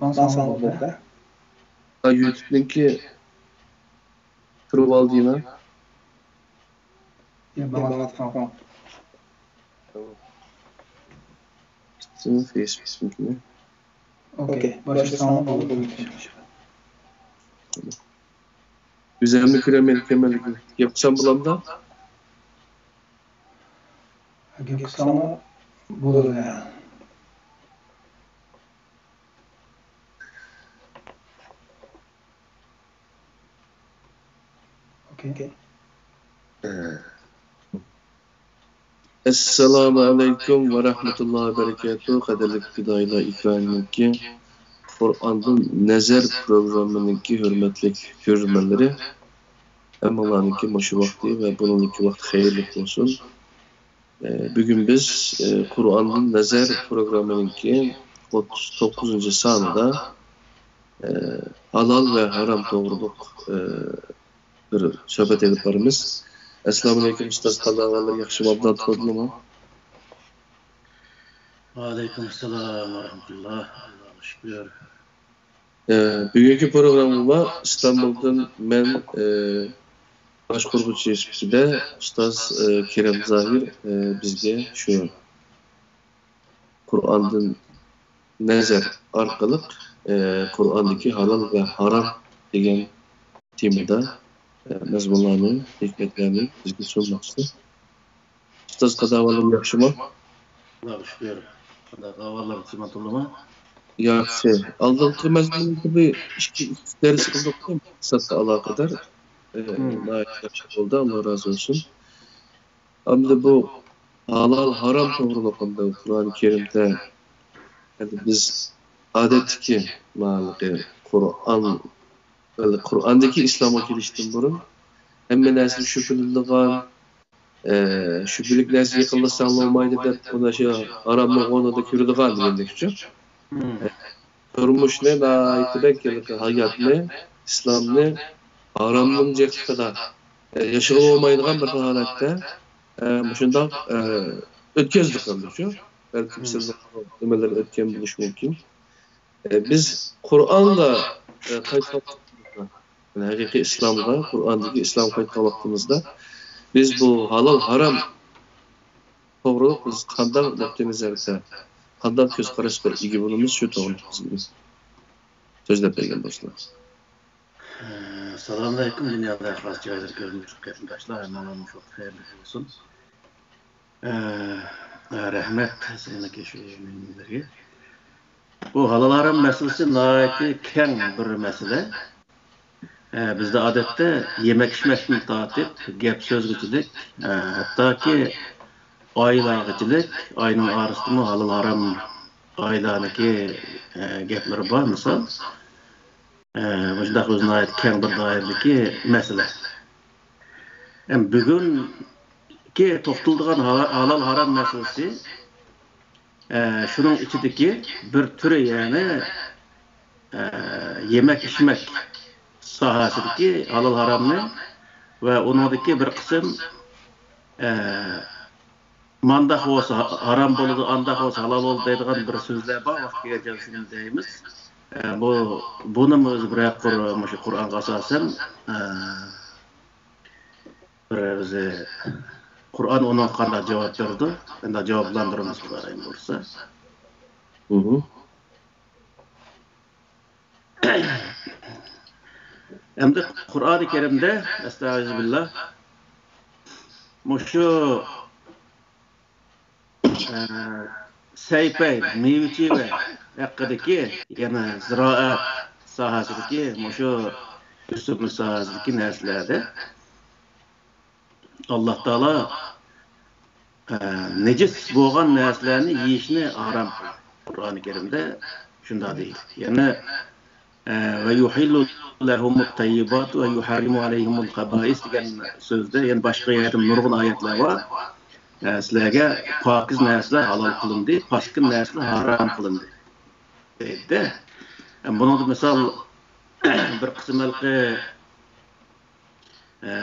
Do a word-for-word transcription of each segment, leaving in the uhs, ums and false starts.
ماڭا ساڭا بولدى. ھە، يۇتۇبنىڭكى تۇرۇۋالدىما؟ يا، ماڭا ساڭا. پۈتۈن فېيسبۇكنىڭكىمۇ؟ ئوكەي، باشلىساڭلار بولدى. ئۆزۈمنى كۆرەلمەيدىكەنمەن، لېكىن گەپ قىلسام بولامدا؟ گەپ قىلساڭلار بولىدۇ. ئوكەي. ئەسسالامۇ ئەلەيكۇم ۋە رەھمەتۇللاھى ۋە بەرىكاتۇھ. قەدىرلىك پىدائىيلار ئېكرانىنىڭكى قۇرئاندىن نەزەر پروگراممىنىڭكى ھۆرمەتلىك كۆرۈرمەنلىرى، ھەممىڭلارنىڭكى مۇشۇ ۋاقتى ۋە بۇنىڭدىكى ۋاقتى خەيرلىك بولسۇن. ئە، بۈگۈن بىز، ئە، قۇرئاندىن نەزەر پروگراممىنىڭكى ئوتتۇز توققۇزىنچى سانىدا، ئە، ھالال ۋە ھارام توغرۇلۇق، ئە، بىر سۆھبەت ئېلىپ بارىمىز. ئەسسالامۇئەلەيكۇم ئۇستاز، قانداق ئەھۋاللار، ياخشىمۇ، ئابدان تۇردىلىمۇ؟ ۋەئەلەيكۇم ئەسسالام ۋە رەھمەتۇللا. ئاللاغا شۈكۈر. ئە، بۈگۈنكى پروگراممىغا ئىستانبۇلدىن مەن، ئە، باشقۇرغۇچى سۈپىتىدە ئۇستاز، ئە، كېرەم زاھىر، ئە، بىزگە شۇ قۇرئاندىن نەزەر ئارقىلىق، ئە، قۇرئاندىكى ھالال ۋە ھارام دېگەن تېمىدا، ئە، مەزمۇنلارنى، ھېكمەتلەرنى بىزگە سۇنماقچى. ئۇستاز، قانداق ئەھۋالىڭ، ياخشىمۇ؟ ئاللاغا شۈكۈر. قانداق ئەھۋاللار، سىمان تولىمۇ؟ ياخشى. ئالدىنقى مەزمۇندا بىر ئىككى، ئۈچ دەرس قىلدۇققۇ، ئىقتىسادقا ئالاقىدار. ئە، مم. ناھايىتى ياخشى بولدى، ئاللا رازى بولسۇن. ئەمدى بۇ ھالال، ھارام توغرۇلۇق ئەمدى قۇرئان كەرىمدە، ئەمدى بىز ئادەتتىكى مانا قۇرئان، قۇرئاندىكى ئىسلامغا كېلىشتىن بۇرۇن ھەممە نەرسىگە شۈبھىلىنىدىغان، ئە، شۈبھىلىك نەرسىگە يېقىنلاشساڭ بولمايدۇ دەپ، بۇنى شۇ ھاراملىق ئورنىدا كۆرىدىغان دېگەندەكچۇ. مم. تۇرمۇشنى ناھايىتى بەك، ھاياتنى، ئىسلامنى ھارامنىڭ جىقلىقىدا، ئە، ياشىغىلى بولمايدىغان بىر ھالەتتە، ئە، مۇشۇنداق، ئە، ئۆتكۈزدۇق ئەمدىشۇ. بەلكىم مم. سىزنىڭ نېمىلىرى ئۆتكەن بولۇشى مۇمكىن. ئە، بىز قۇرئانغا، ئە، قايتقان ۋاقتىمىزدا، يەنى ھەقىقىي ئىسلامغا، قۇرئاندىكى ئىسلامغا قايتقان ۋاقتىمىزدا، بىز بۇ ھالال، ھارام توغرۇلۇق بىز قانداق نۇقتىئىنەزەردە، قانداق كۆز قاراشقا ئىگە بولىمىز، شۇ توغرىلىق بىزگە سۆزلەپ بەرگەن بولسىڭىز. ئە، ئەسسالامۇئەلەيكۇم، دۇنيادا خاس جايلار كۆرۈنۈش قېرىنداشلار، ھەممىڭلارنىڭ مۇشۇ خەيرلىك بولسۇن. ئە، ئە، رەھمەت سىزنىڭكى شۇ نېمىلەرگە. بۇ ھالال ھارام مەسىلىسى ناھايىتى كەڭ بىر مەسىلە. ئە، بىزدە ئادەتتە يېمەك ئىچمەكتىن تارتىپ، گەپ سۆزگىچىلىك، ئە، ھەتتاكى ئائىلىلەرگىچىلىك، ئائىلىنىڭ ئارىسىدىمۇ ھالال ھارام ئائىلىلەرنىڭكى، ئە، گەپلىرى بار، مىسال. ئە، مۇشۇنداق ئۆزى ناھايىتى كەڭ بىر دائىرىدىكى مەسىلە. ئەم، بۈگۈنكى توختىلىدىغان ھالا-، ھالال ھارام مەسىلىسى، ئە، شۇنىڭ ئىچىدىكى بىر تۈرى، يەنى، ئە، يېمەك ئىچمەك ساھەسىدىكى ھالال ھارامنى ۋە ئۇنىڭدىكى بىر قىسىم، ئە، مانداق بولسا ھا-، ھارام بولىدۇ، ئانداق بولسا ھالال بولىدۇ دەيدىغان بىر سۆزلەر بار، ۋاقتى كەلگەنچە شۇنى دەيمىز. ئە، بۇ، بۇنىمۇ ئۆزى بىرەر قۇر-، مۇشۇ قۇرئانغا ئاساسەن، ئە، بىر ئۆزى قۇرئان ئۇنىڭغا قانداق جاۋاب بېرىدۇ، قانداق جاۋابلاندۇرىمىز، خۇدايىم بۇيرۇسا. مھم. ئەمدى قۇرئانى كەرىمدە، ئەستەئىزۇبىللا، مۇشۇ، ئە، سەيپەي، مېۋە-چېۋە ھەققىدىكى، يەنى زىرائەت ساھەسىدىكى، مۇشۇ ئۆسۈملۈك ساھەسىدىكى نەرسىلەردە ئاللا تائالا، ئە، نىجىس بولغان نەرسىلەرنى يېيىشنى ھارام قىلدى. قۇرئانى كەرىمدە شۇنداق دەيدۇ. يەنە، ئە، «ۋە يۇھىللۇ لەھۇمۇت تەييىباتۇ ۋە يۇھەررىمۇ ئەلەيھىمۇل خەبائىس» دېگەن سۆزدە، يەنە باشقا يەردە نۇرغۇن ئايەتلەر بار. ئە، «سىلەرگە پاكىز نەرسىلەر ھالال قىلىندى، پاسكىنا نەرسىلەر ھارام قىلىندى» دەيدۇ. ئە، بۇنىڭدا مىسال، بىر قىسىم ھېلىقى ئە،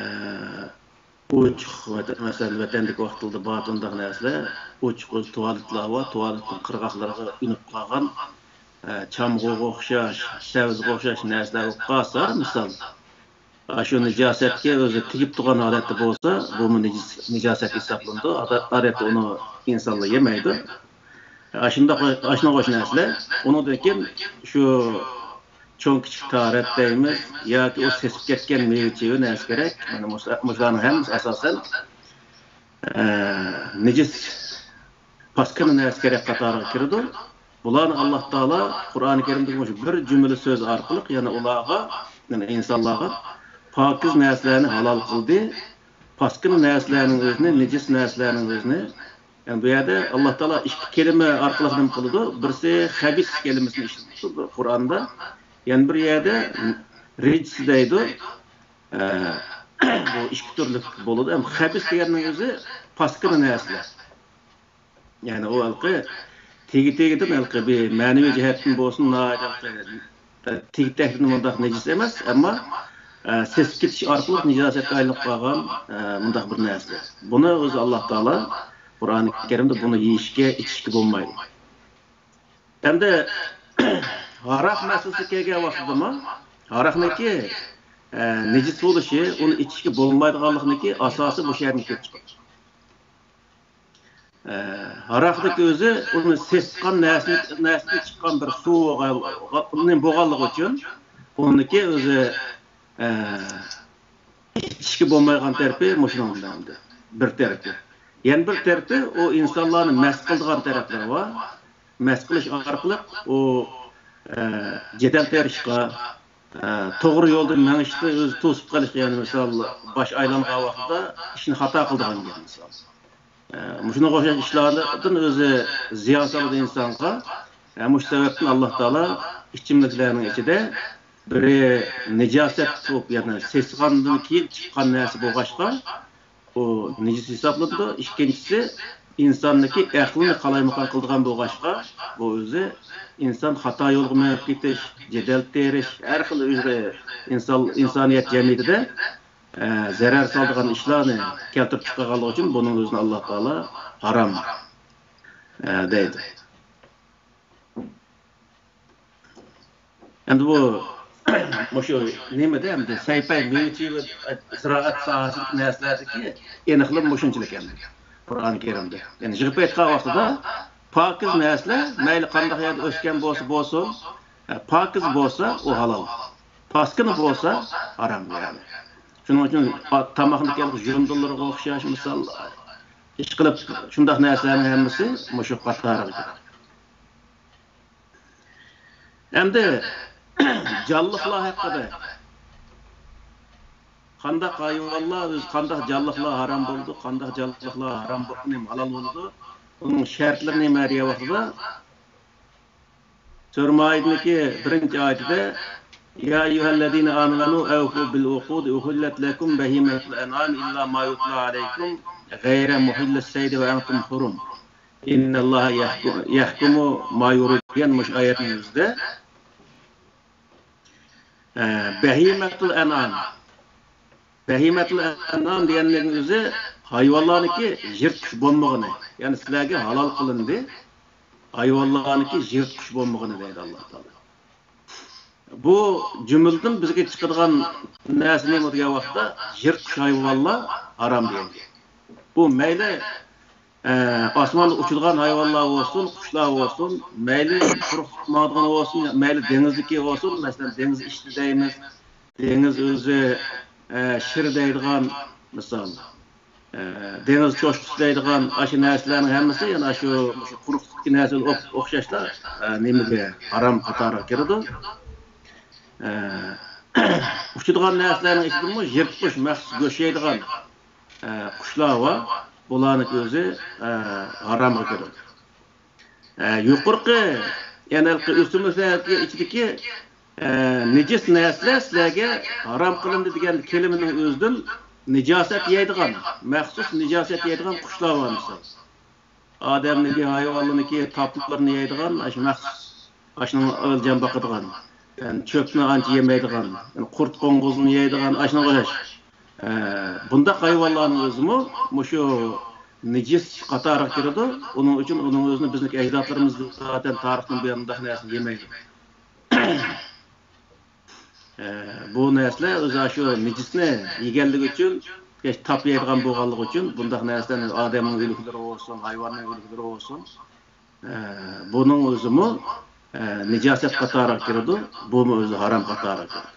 ئوچۇق ۋەتەن، مەسىلەن، ۋەتەندىكى ۋاقتىدا بار بۇنداق نەرسىلەر، ئوچۇق ئۆز تۇۋالېتلار بار، تۇۋالېتنىڭ قىرغاقلىرىغا ئۈنۈپ قالغان، ئە، چامغۇغا ئوخشاش، سەۋزىگە ئوخشاش نەرسىلەر بولۇپ قالسا، مىسال، ئاشۇ نىجاسەتكە ئۆزى تېگىپ تۇرغان ھالەتتە بولسا، بۇمۇ نىجىس، نىجاسەت ھېسابلىنىدۇ. ئادەتتە ئۇنى ئىنسانلار يېمەيدۇ. ئاشۇنداق، ئاشۇنىڭغا ئوخشاش نەرسىلەر. ئۇنىڭدىن كېيىن شۇ چوڭ كىچىك تاھارەت دەيمىز ياكى ئۇ سېسىپ كەتكەن مېۋە چېۋە نەرسە كېرەك. مانا مۇشۇ-، مۇشۇلارنىڭ ھەممىسى ئاساسەن، ئە، نىجىس، پاسكىنا نەرسە كېرەك قاتارىغا كىرىدۇ. بۇلارنى ئاللاھ تائالا قۇرئانى كەرىمدىكى مۇشۇ بىر جۈملە سۆز ئارقىلىق يەنە ئۇلارغا، يەنى ئىنسانلارغا پاكىز نەرسىلەرنى ھالال قىلدى. پاسكىنا نەرسىلەرنىڭ ئۆزىنى، نىجىس نەرسىلەرنىڭ ئۆزىنى، يەنى بۇ يەردە ئاللاھ تائالا ئىككى كەلىمە ئارقىلىق نېمە قىلىدۇ؟ بىرسى خەبىس كەلىمىسىنى ئىشلىتىدۇ قۇرئاندا، يەنە بىر يەردە رىجس دەيدۇ. ئە، بۇ ئىككى تۈرلۈك بولىدۇ. ئەمما خەبىس دېگەننىڭ ئۆزى پاسكىنا نەرسىلەر. يەنى ئۇ ھېلىقى تېگى-تېگىدىن ھېلىقى بىر مەنىۋى جەھەتتىن بولسۇن، ناھايىتى ھېلىقى تېگى-تەكتىن مۇنداق نىجىس ئەمەس، ئەمما، ئە، سېسىپ كېتىش ئارقىلىق نىجاسەتكە ئايلىنىپ قالغان، ئە، مۇنداق بىر نەرسە. بۇنى ئۆزى ئاللاھ تائالا قۇرئانى كەرىمدە بۇنى يېيىشكە، ئىچىشكە بولمايدۇ. ئەمدى ھاراق مەسىلىسىگە كەلگەن ۋاقتىدىمۇ ھاراقنىڭكى، ئە، نىجىس بولۇشى، ئۇنى ئىچىشكە بولمايدىغانلىقىنىڭكى ئاساسى مۇشۇ يەردىن كېلىپ چىقىدۇ. ئە، ھاراقنىڭكى ئۆزى ئۇنى سېسىتقان نەرسىنى، نەرسىدىن چىققان بىر سۇ بولغان-، بولغانلىقى ئۈچۈن ئۇنىڭكى ئۆزى، ئە، ئىچىشكە بولمايدىغان تەرىپى مۇشۇنىڭ بىلەن بىر تەرىپى. يەنە بىر تەرىپى ئۇ ئىنسانلارنى مەست قىلىدىغان تەرەپلىرى بار. مەست قىلىش ئارقىلىق ئۇ، ئە، جېدەل تېرىشقا، ئە، توغرا يولدا مېڭىشتا ئۆزى توسۇپ قېلىشقا، يەنى مىسال باش ئايلانغان ۋاقتىدا ئىشنى خاتا قىلىدىغان گەپ مىسال. ئە، مۇشۇنىڭغا ئوخشاش ئىشلاردىن ئۆزى زىيان سالىدۇ ئىنسانغا. ئە، مۇشۇ سەۋەبتىن ئاللاھ تائالا ئىچىملىكلەرنىڭ ئىچىدە بىرى نىجاسەت بولۇپ، يەنى سېسىغاندىن كېيىن چىققان نەرسە بولغاچقا، ئۇ نىجىس ھېسابلىنىدۇ. ئىككىنچىسى، ئىنساننىڭكى ئەقلىنى قالايمىقان قىلىدىغان بولغاچقا، بۇ ئۆزى ئىنسان خاتا يولغا مېڭىپ كېتىش، جېدەل تېرىش، ھەر خىل ئۆزى ئىنسان، ئىنسانىيەت جەمئىيىتىدە، ئە، زەرەر سالىدىغان ئىشلارنى كەلتۈرۈپ چىقارغانلىقى ئۈچۈن بۇنىڭ ئۆزىنى ئاللاھ تائالا ھارام، ئە، دەيدۇ. ئەمدى بۇ، مۇشۇ نېمىدە ئەمدى سەي-پەي، مېۋە-چېۋە، زىرائەت ساھەسىدىكى نەرسىلەردىكى ئېنىقلىق مۇشۇنچىلىك ئەمدى. قۇرئان كەرىمدە. يەنى يىغىپ ئېيتقان ۋاقتىدا پاكىز نەرسىلەر مەيلى قانداق يەردە ئۆسكەن بولسا بولسۇن، ئە، پاكىز بولسا ئۇ ھالال. پاسكىنا بولسا ھارام يەنى. شۇنىڭ ئۈچۈن تاماقنىڭ كەلگۈ ژۇندىلىرىغا ئوخشاش مىسال، ئىشقىلىپ شۇنداق نەرسىلەرنىڭ ھەممىسى مۇشۇ قاتارىغا كىرىدۇ. ئەمدى جانلىقلار ھەققىدە. قانداق ھايۋانلار، ئۆزى قانداق جانلىقلار ھارام بولىدۇ، قانداق جانلىقلار ھارام بولۇپ، نېمە ھالال بولىدۇ، ئۇنىڭ شەرتلىرى نېمە دېگەن ۋاقتىدا، سۈرە مائىدىنىڭكى بىرىنچى ئايىتىدە، يا أيها الذين آمنوا أوفوا بالعقود أحلت لكم بهيمة الأنعام إلا ما يتلى عليكم غير محلي الصيد وأنتم حرم. إن الله يحكم، يحكم ما يريد دېگەن مۇشۇ ئايەتنىڭ ئۆزىدە، ئە، بەھىمەتۇل ئەنئام. بەھىمەتۇل ئەنئام دېگەننىڭ ئۆزى ھايۋانلارنىڭكى يىرتقۇچ بولمىغىنى. يەنى سىلەرگە ھالال قىلىندى. ھايۋانلارنىڭكى يىرتقۇچ بولمىغىنى دەيدۇ ئاللاھ تائالا. بۇ جۈملىدىن بىزگە چىقىدىغان نەرسە نېمە دېگەن ۋاقىتتا، يىرتقۇچ ھايۋانلار ھارام دېگەن. بۇ مەيلى، ئە، ئاسماندا ئۇچىدىغان ھايۋانلار بولسۇن، قۇشلار بولسۇن، مەيلى قۇرۇق ماڭىدىغان بولسۇن، مەيلى دېڭىزدىكى بولسۇن، مەسىلەن، دېڭىز ئىتى دەيمىز، دېڭىز ئۆزى، ئە، شىر دەيدىغان مىسال. ئە، دېڭىز چوشقىسى دەيدىغان ئاشۇ نەرسىلەرنىڭ ھەممىسى يەنە ئاشۇ، مۇشۇ قۇرۇقلۇقتىكى نەرسىگە ئوخ-، ئوخشاشلا، ئە، نېمىگە، ھارام قاتارىغا كىرىدۇ. ئە، ئۇچىدىغان نەرسىلەرنىڭ ئىچىدىمۇ يىرتقۇچ مەخسۇس گۆش يەيدىغان، ئە، قۇشلار بار. بۇلارنىڭ ئۆزى، ئە، ھارامغا كىرىدۇ. ئە، يۇقىرىقى، يەنى ھېلىقى ئۆسۈملۈكلەر ئىچىدىكى، ئە، نىجىس نەرسىلەر سىلەرگە ھارام قىلىندى دېگەن كەلىمىنىڭ ئۆزىدىن نىجاسەت يەيدىغان، مەخسۇس نىجاسەت يەيدىغان قۇشلار بار مىسال. ئادەمنىڭكى، ھايۋانلارنىڭكى تاپلىرىنى يەيدىغان، ئاشۇ مەخسۇس، ئاشۇنىڭ ئۆلجەم باقىدىغان، يەنى چۆپنى ئانچە يېمەيدىغان، يەنى قۇرت قوڭغۇزنى يەيدىغان، ئاشۇنىڭغا ئوخشاش. ئە، بۇنداق ھايۋانلارنىڭ ئۆزىمۇ مۇشۇ نىجىس قاتارىغا كىرىدۇ. ئۇنىڭ ئۈچۈن ئۇنىڭ ئۆزىنى بىزنىڭ ئەجدادلىرىمىز زادەن تارىختىن بۇيان مۇنداق نەرسىنى يېمەيدۇ. ئە، بۇ نەرسىلەر ئۆزى شۇ نىجىسنى يېگەنلىكى ئۈچۈن، تاپ يەيدىغان بولغانلىقى ئۈچۈن بۇنداق نەرسىلەرنى ئادەمنىڭ ئۆلۈكلىرى بولسۇن، ھايۋاننىڭ ئۆلۈكلىرى بولسۇن، ئە، بۇنىڭ ئۆزىمۇ، ئە، نىجاسەت قاتارىغا كىرىدۇ، بۇمۇ ئۆزى ھارام قاتارىغا كىرىدۇ.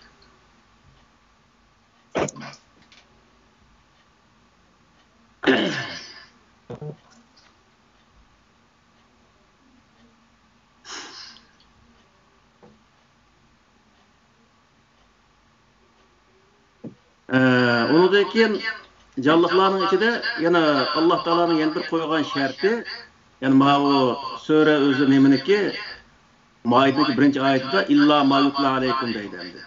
ئە، ئۇنىڭدىن كېيىن جانلىقلارنىڭ ئىچىدە يەنە ئاللا تائالانىڭ يەنە بىر قويغان شەرتى، يەنى ماۋۇ سۈرە ئۆزى نېمىنىكى، مائىدىنىڭ بىرىنچى ئايىتىدە «ئىللا ما يۇتلا ئەلەيكۇم» دەيدۇ ئەمدى.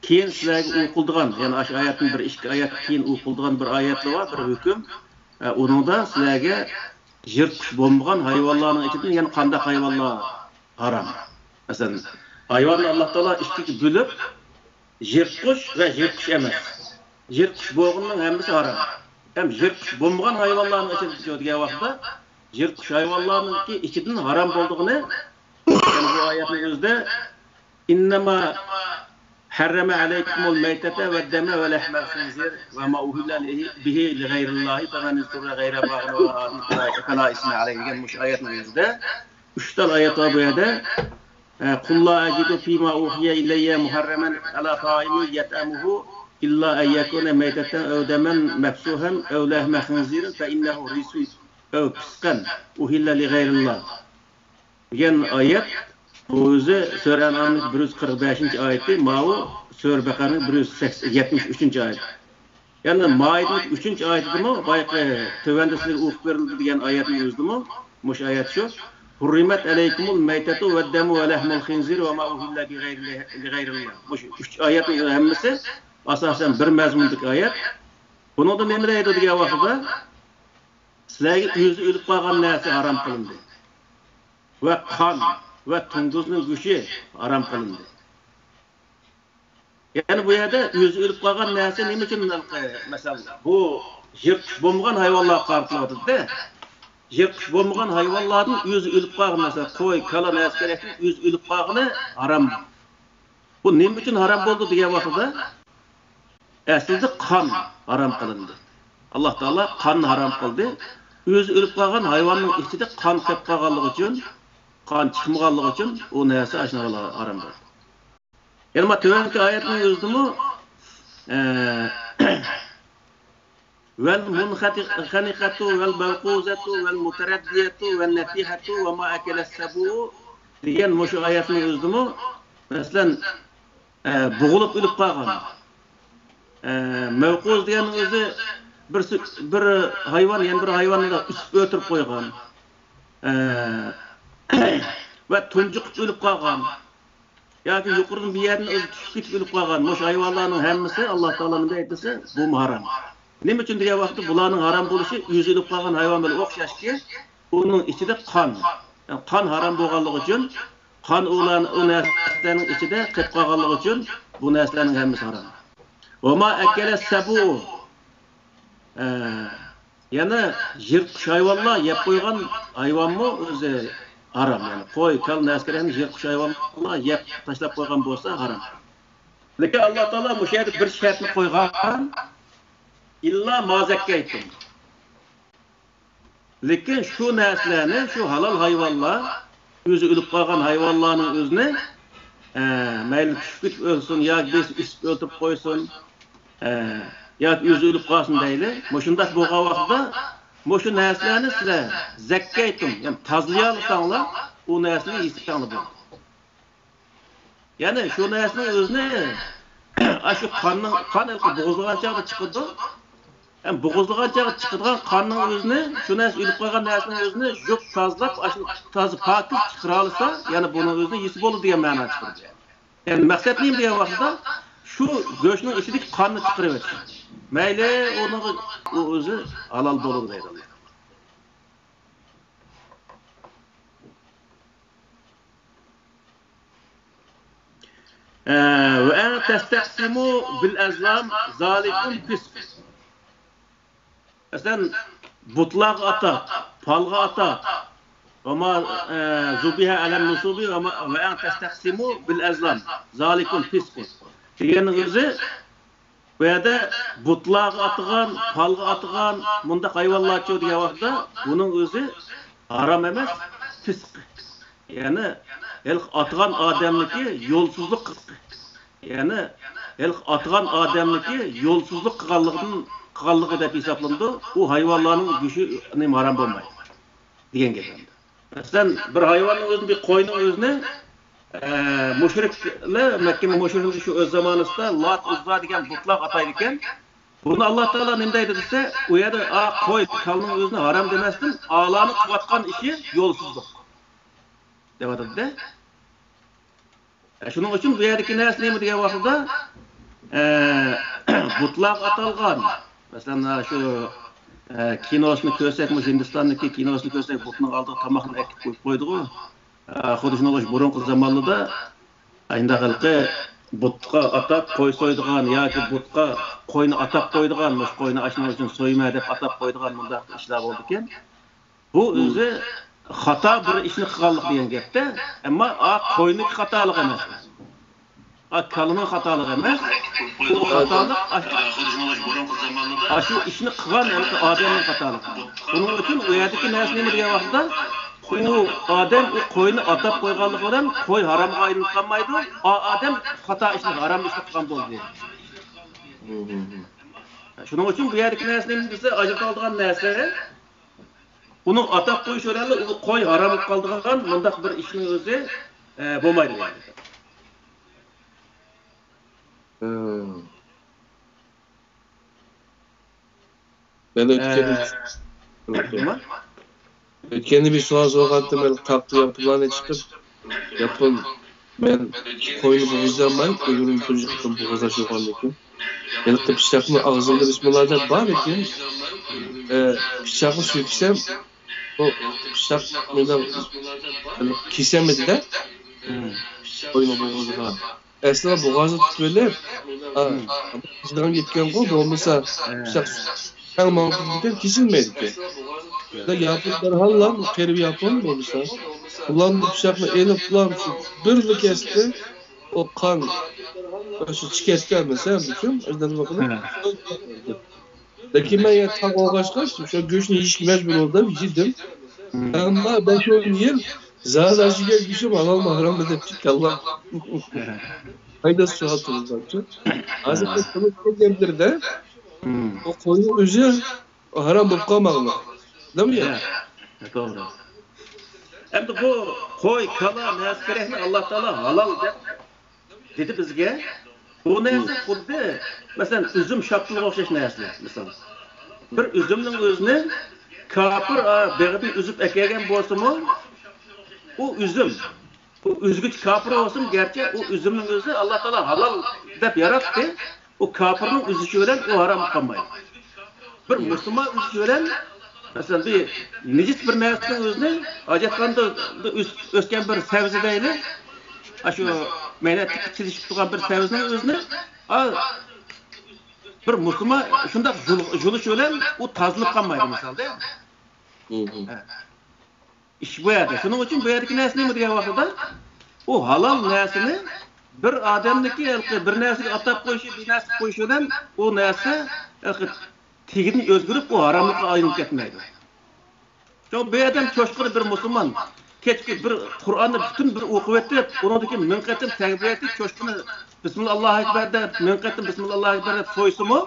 كېيىن سىلەرگە ئوقۇلىدىغان، يەنى ئاشۇ ئايەتتىن بىر ئىككى ئايەت كېيىن ئوقۇلىدىغان بىر ئايەتلەر بار، بىر ھۆكۈم. ئە، ئۇنىڭدا سىلەرگە يىرتقۇچ بولمىغان ھايۋانلارنىڭ ئىچىدىن يەنە قانداق ھايۋانلار ھارام؟ مەسىلەن، ھايۋاننى ئاللا تائالا ئىككىگە بۆلۈپ، يىرتقۇچ ۋە يىرتقۇچ ئەمەس. يىرتقۇچ بولغىنىنىڭ ھەممىسى ھارام. ھەم يىرتقۇچ بولمىغان ھايۋانلارنىڭ ئىچىدە دېگەن ۋاقىتتا، يىرتقۇچ ھايۋانلارنىڭكى ئىچىدىن ھارام بولىدىغىنى، يەنى بۇ ئايەتنىڭ ئۆزىدە، «إنما حرم عليكم الميتة والدم ولحم الخنزير وما أهل به لغير الله فمن اضطر غير باغ ولا عاد فلا إثم عليه» دېگەن مۇشۇ ئايەتنىڭ ئۆزىدە ئۈچ تال ئايەت بار بۇ يەردە. ئە، «قل لا أجد فيما أوحي إلي محرما على طاعم يطعمه إلا أن يكون ميتة أو دما مسفوحا أو لحم خنزير فإنه رجس أو فسقا أهل لغير الله» دېگەن ئايەت، بۇ ئۆزى سۈرە ئەنئامنىڭ بىر يۈز قىرىق بەشىنچى ئايىتى، ماۋۇ سۈرە بەقەرىنىڭ بىر يۈز يەتمىش ئۈچىنچى ئايىتى. يەنى مائىدىنىڭ ئۈچىنچى ئايىتىدىمۇ، بايىقى تۆۋەندە سىلەرگە ئوقۇپ بېرىلدى دېگەن ئايەتنىڭ ئۆزىدىمۇ، مۇشۇ ئايەت شۇ. «حرمت عليكم الميتة والدم ولحم الخنزير وما أهل به لغير، لغير الله». مۇشۇ ئۈچ ئايەتنىڭ ھەممىسى ئاساسەن بىر مەزمۇندىكى ئايەت. بۇنىڭدا نېمە دەيدۇ دېگەن ۋاقتىدا، سىلەرگە ئۆزى ئۆلۈپ قالغان نەرسە ھارام قىلىندى. ۋە قان ۋە توڭگۇزنىڭ گۆشى ھارام قىلىندى. يەنى بۇ يەردە ئۆزى ئۆلۈپ قالغان نەرسە نېمە ئۈچۈن، مەسىلەن، بۇ يىرتقۇچ بولمىغان ھايۋانلارغا قارىتىلىۋاتىدۇ-دە. يىرتقۇچ بولمىغان ھايۋانلاردىن ئۆزى ئۆلۈپ قالغان، مەسىلەن، قوي، كالا نەرسە كېرەكتىن ئۆزى ئۆلۈپ قالغىنى ھارام. بۇ نېمە ئۈچۈن ھارام بولدى دېگەن ۋاقتىدا، ئەسلىدە قان ھارام قىلىندى. ئاللا تائالا قاننى ھارام قىلدى. ئۆزى ئۆلۈپ قالغان ھايۋاننىڭ ئىچىدە قان قېلىپ قالغانلىقى ئۈچۈن، قان چىقمىغانلىقى ئۈچۈن ئۇ نەرسە ئاشۇنداق ھارام بولدى. يەنە مانا تۆۋەنكى ئايەتنىڭ ئۆزىدىمۇ، ئە، «والمنخنقة والموقوذة والمتردية والنطيحة وما أكل السبع» دېگەن مۇشۇ ئايەتنىڭ ئۆزىدىمۇ، مەسىلەن، ئە، بوغۇلۇپ ئۆلۈپ قالغان، ئە، مەۋقۇز دېگەننىڭ ئۆزى بىر، بىر ھايۋان يەنە بىر ھايۋاننى ئۈسۈپ ئۆلتۈرۈپ قويغان، ئە، ۋە تۇنجۇقۇپ ئۆلۈپ قالغان، ياكى يۇقىرىدىن بىر يەردىن ئۆزى چۈشۈپ كېتىپ ئۆلۈپ قالغان مۇشۇ ھايۋانلارنىڭ ھەممىسى ئاللا تائالا نېمە دەيدۇ دېسە، بۇمۇ ھارام. نېمە ئۈچۈن دېگەن ۋاقىتتا، بۇلارنىڭ ھارام بولۇشى ئۆزى ئۆلۈپ قالغان ھايۋان بىلەن ئوخشاشكى، ئۇنىڭ ئىچىدە قان، يەنى قان ھارام بولغانلىقى ئۈچۈن، قان ئۇلار، ئۇ نەرسىلەرنىڭ ئىچىدە قېلىپ قالغانلىقى ئۈچۈن بۇ نەرسىلەرنىڭ ھەممىسى ھارام. «وما أكل السبع». ئە، يەنە يىرتقۇچ ھايۋانلار يەپ قويغان ھايۋانمۇ ئۆزى ھارام. يەنى قوي، كالا نەرسىلەرنى يىرتقۇچ ھايۋانلار يەپ تاشلاپ قويغان بولسا ھارام. لېكىن ئاللا تائالا مۇشۇ يەردە بىر شەرتنى قويغان، «إلا ما ذكيتم». لېكىن شۇ نەرسىلەرنى، شۇ ھالال ھايۋانلار، ئۆزى ئۆلۈپ قالغان ھايۋانلارنىڭ ئۆزىنى، ئە، مەيلى چۈشۈپ كېتىپ ئۆلسۇن ياكى بىرسى ئۈسۈپ ئۆلتۈرۈپ قويسۇن، ئە، ياكى ئۆزى ئۆلۈپ قالسۇن دەيلى. مۇشۇنداق بولغان ۋاقىتتا مۇشۇ نەرسىلەرنى سىلەر «زكيتم»، يەنى تازىلىيالىساڭلار، ئۇ نەرسىنى يېسەڭلار بولىدۇ. يەنى شۇ نەرسىنىڭ ئۆزىنى، ئاشۇ قاننىڭ، قان ھېلىقى بوغۇزلىغان چاغدا چىقىدۇ. ھەم بوغۇزلىغان چاغدا چىقىدىغان قاننىڭ ئۆزىنى، شۇ نەرسە ئۆلۈپ قالغان نەرسىنىڭ ئۆزىنى يۇيۇپ تازىلاپ، ئاشۇ تازا پاكىز چىقىرالىسا، يەنى بۇنىڭ ئۆزىنى يېسە بولىدۇ دېگەن مەنا چىقىدۇ. يەنى مەقسەت نېمە دېگەن ۋاقىتتا، شۇ گۆشنىڭ ئىچىدىكى قاننى چىقىرىۋېتىش. مەيلى، ئۇنىڭغا ئۇ ئۆزى ھالال بولىدۇ دەيدۇ. ئە، «وأن تستقسموا بالأزلام ذلكم فسق». مەسىلەن، بۇتلارغا ئاتاپ، پالغا ئاتاپ، ۋە ما، ئە، زۇبىھە ئەلەن نۇسۇبى ۋە ما، ۋە ئەن تەستەقسىمۇ بىل ئەزلام، زالىكۇم فىسقۇ دېگەننىڭ ئۆزى، بۇ يەردە بۇتلارغا ئاتىغان، پالغا ئاتىغان مۇنداق ھايۋانلارچۇ دېگەن ۋاقىتتا، بۇنىڭ ئۆزى ھارام ئەمەس، فىسق. يەنى ھېلىقى ئاتىغان ئادەمنىڭكى يولسىزلىق قىلىقى. يەنى ھېلىقى ئاتىغان ئادەمنىڭكى يولسىزلىق قىلغانلىقىدىن، قىلغانلىقى دەپ ھېسابلىنىدۇ. ئۇ ھايۋانلارنىڭ گۆشى ھارام بولمايدۇ دېگەن گەپ ئەمدى. مەسىلەن، بىر ھايۋاننىڭ ئۆزىنى، بىر قوينىڭ ئۆزىنى، ئە، مۇشرىكلەر، مەككىنىڭ مۇشرىكلىرى شۇ ئۆز زامانىسىدا لات، ئۇززا دېگەن بۇتلارغا ئاتايدىكەن. بۇنى ئاللا تائالا نېمە دەيدۇ دېسە، ئۇ يەردە، ئا، قوي، كالىنىڭ ئۆزىنى ھارام دېمەستىن، ئالانىڭ قىلىۋاتقان ئىشى يولسىزلىق دەۋاتىدۇ-دە. ئە، شۇنىڭ ئۈچۈن بۇ يەردىكى نەرسە نېمە دېگەن ۋاقتىدا، ئە، بۇتلارغا ئاتالغان، مەسىلەن، شۇ، ئە، كىنوسىنى كۆرسەك، مۇشۇ ھىندىستاندىكى كىنوسىنى كۆرسەك، بۇتنىڭ ئالدىغا تاماقنى ئەكىپ قويۇپ قويىدىغۇ. ئە، خۇددى شۇنىڭغا ئوخشاش بۇرۇنقى زامانلاردا ئاينداق ھېلىقى بۇتقا ئاتاپ قوي سويىدىغان ياكى بۇتقا قوينى ئاتاپ قويىدىغان، مۇشۇ قوينى ئاشۇنىڭ ئۈچۈن سويىمەن دەپ ئاتاپ قويىدىغان مۇنداق ئىشلار بولىدىكەن. بۇ ئۆزى خاتا بىر ئىشنى قىلغانلىق دېگەن گەپتە. ئەمما ئا قوينىڭ خاتالىقى ئەمەس. ئا كالىنىڭ خاتالىقى ئەمەس. بۇ خاتالىق ئاشۇ، ئاشۇ ئىشنى قىلغان ھېلىقى ئادەمنىڭ خاتالىقى. بۇنىڭ ئۈچۈن ئۇ يەردىكى نەرسە نېمە دېگەن ۋاقىتتا، ئۇ ئادەم ئۇ قوينى ئاتاپ قويغانلىقى بىلەن قوي ھارامغا ئايلىنىپ قالمايدۇ. ئا ئادەم خاتا ئىشنى، ھارام ئىشنى قىلغان بولدى. شۇنىڭ ئۈچۈن بۇ يەردىكى نەرسە نېمە دېسە، ئاجرىتىۋالىدىغان نەرسە، ئۇنىڭ ئاتاپ قويۇش بىلەنلا ئۇ قوي ھارام بولۇپ قالىدىغان مۇنداق بىر ئىشنىڭ ئۆزى، ئە، بولمايدۇ. ھە. مەن ئۆتكەن، ئە، نېمە؟ ئۆتكەندە بىر سوئال سورىغانتىم، مەن تاپتا ياپونلارنى چىقىپ، ياپون، مەن قوينى بوغۇزلىيالماي، ئۆمرۈمدە تۇنجى قېتىم بوغۇزلاش بولغاندىكىن، ھېلىقى پىچاقنى ئاغزىمدا بىسمىللا دەپ بار، لېكىن، ئە، پىچاقنى سۆكسەم، ئۇ پىچاق مېنىڭ كېسەلمىدى-دە، قوينى بوغۇزلىغان. ئەسلىدە بوغازى تۇتۇۋېلىپ، ئا، مم. ئىچىدىغان گەپكەنغۇ، بولمىسا، ھە. پىچاق تەڭ ماڭا تۇتىدىكەن، كېسىلمەيدىكەن. ھە. ياپون دەرھاللا، قېرى ياپون بولمىسا، ئۇلار بۇ پىچاقنى ئېلىپلا، شۇ بىرلا كەستى، ئۇ قان، شۇ چىكەتكە ئەمەسە، بۇچۇم، ئەجدادلىقىنى. ھە. لېكىن مەن يەنە تاغ بولغاچقا، شۇ گۆشنى يېيىشكە مەجبۇر بولدۇم، يېدىم. مم. ئەمما بەش ئون يىل زادى ئاشۇ يېگەن گۆشۈم ھالالمۇ، ھاراممۇ دەپ كەلدىم. پايدىسى شۇ ھالتىمىزدىچۇ. ھازىر بىز قىلىپ كەلگەنلىرىدە، مم. ئۇ قوينىڭ ئۆزى ھارام بولۇپ قالماقلىق. دەمدۇ؟ ھە، توغرا. ئەمدى بۇ قوي، كالا، نەرسە كېرەكنى ئاللا تائالا ھالال دەپ دېدى بىزگە. بۇ نەرسە خۇددى، مەسىلەن، ئۈزۈم شاپتۇلغا ئوخشاش نەرسىلەر. مىسال، بىر ئۈزۈمنىڭ ئۆزىنى كاپىر، ئا، بېغىدىن ئۈزۈپ ئەكەلگەن بولسىمۇ، ئۇ ئۈزۈم، ئۇ ئۈزگۈچى كاپىر بولسۇن، گەرچە ئۇ ئۈزۈمنىڭ ئۆزى ئاللا تائالا ھالال دەپ ياراتتى، ئۇ كاپىرنىڭ ئۈزۈشى بىلەن ئۇ ھارام قالمايدۇ. بىر مۇسۇلمان ئۈزۈشى بىلەن، مەسىلەن، بىر نىجىس بىر نەرسىنىڭ ئۆزىنى، ھاجەتخانىدا بىر ئۆس-، ئۆسكەن بىر سەۋزە دەيلى، ئاشۇ مەينەتتىكى چىلىشىپ تۇرغان بىر سەۋزىنىڭ ئۆزىنى، ئا، بىر مۇسۇلمان شۇنداق يۇل-، يۇلۇش بىلەن ئۇ تازىلىپ قالمايدۇ، مىسالدا. ھە. ئىش بۇ يەردە. شۇنىڭ ئۈچۈن بۇ يەردىكى نەرسە نېمە دېگەن ۋاقتىدا، ئۇ ھالال نەرسىنى بىر ئادەمنىڭكى ھېلىقى بىر نەرسىگە ئاتاپ قويۇشى، بىر نەرسە قويۇشى بىلەن ئۇ نەرسە ھېلىقى تېگىدىن ئۆزگىرىپ، ئۇ ھاراملىققا ئايلىنىپ كەتمەيدۇ. شۇڭا بۇ ئادەم چوشقىنى بىر مۇسۇلمان كەچكى بىر قۇرئاننى پۈتۈن بىر ئوقۇۋېتىپ، ئۇنىڭدىن كېيىن مىڭ قېتىم تەكبىر ئېيتىپ، چوشقىنى بىسمىللا ئاللاھۇ ئەكبەر دەپ، مىڭ قېتىم بىسمىللا ئاللاھۇ ئەكبەر دەپ سويسىمۇ،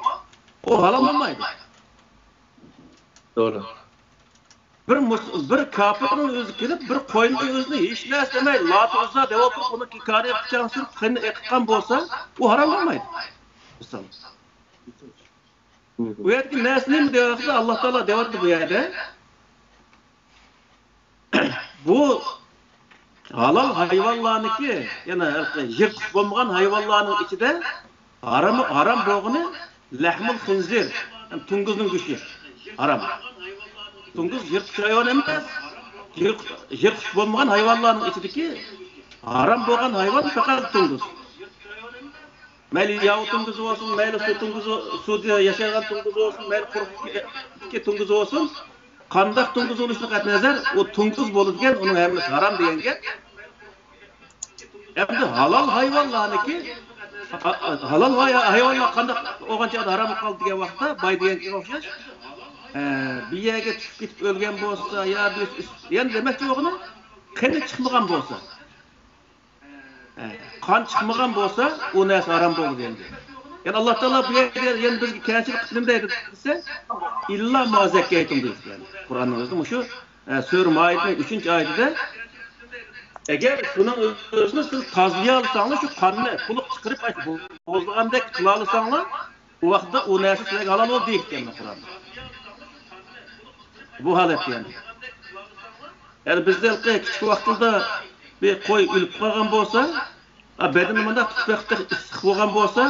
ئۇ ھالال بولمايدۇ. توغرا. بىر مۇس-، بىر كاپىرنىڭ ئۆزى كېلىپ، بىر قوينىڭ ئۆزىنى ھېچ نەرسە دېمەي، لات ئۇززا دەۋاتۇپ، ئۇنىڭ كارىغا پىچاقنى سۈرۈپ، قېنىنى ئېقىتقان بولسا، ئۇ ھارام بولمايدۇ. مىسال. بۇ يەردىكى نەرسە نېمە دەۋاتقاندا، ئاللا تائالا دەۋاتىدۇ بۇ يەردە. بۇ ھالال ھايۋانلارنىڭكى، يەنى يىرتقۇچ بولمىغان ھايۋانلارنىڭ ئىچىدە ھارام، ھارام بولغىنى لەھمۇل خىنزىر، يەنى توڭگۇزنىڭ گۆشى ھارام. توڭگۇز يىرتقۇچ ھايۋان ئەمەس، يىرتقۇچ، يىرتقۇچ بولمىغان ھايۋانلارنىڭ ئىچىدىكى ھارام بولغان ھايۋان پەقەت توڭگۇز. مەيلى ياۋا توڭگۇزى بولسۇن، مەيلى سۇ توڭگۇزى، سۇدا ياشايدىغان توڭگۇزى بولسۇن، مەيلى قۇرۇقلۇقتىكى توڭگۇزى بولسۇن، قانداق توڭگۇز بولۇشىدىن قەتئىينەزەر، ئۇ توڭگۇز بولىدىكەن، ئۇنىڭ ھەممىسى ھارام دېگەن گەپ. ئەمدى ھالال ھايۋانلارنىڭكى، ھا-، ھالال ھاي-، ھايۋانلار قانداق بولغان چاغدا ھارام بولۇپ قالدى دېگەن ۋاقىتتا، باي دېگەنگە ئوخشاش، ئە، بىر يەرگە چۈشۈپ كېتىپ ئۆلگەن بولسا، يا بىر ئۈست-، يەنە دېمەكچى بولغىنىم، قېنى چىقمىغان بولسا، ئە، قان چىقمىغان بولسا، ئۇ نەرسە ھارام بولدى دېگەن گەپ. يەنى ئاللا تائالا بۇ يەردە يەنە بىزگە كەڭچىلىك قىلىپ نېمە دەيدۇ دېسە، «ئىللا ما زەككەيتۇم» دەيدۇ. يەنى قۇرئاننىڭ ئۆزىدە مۇشۇ، ئە، سۈرە مائىدىنىڭ ئۈچىنچى ئايىتىدە، ئەگەر شۇنىڭ ئۆزىنى سىز تازىلىيالىساڭلار، شۇ قاننى قۇلۇق چىقىرىپ، بوزلىغاندەك قىلالىساڭلار، ئۇ ۋاقىتتا ئۇ نەرسە سىلەرگە ھالال بولدى دېيىپتىكەن قۇرئاندا. بۇ ھالەتتە يەنى. يەنى بىزدە ھېلىقى كىچىك ۋاقتىدا بىر قوي ئۆلۈپ قالغان بولسا، ئا، بەدىنى مۇنداق تۇتۇپ بېقىپ ئىسسىق بولغان بولسا،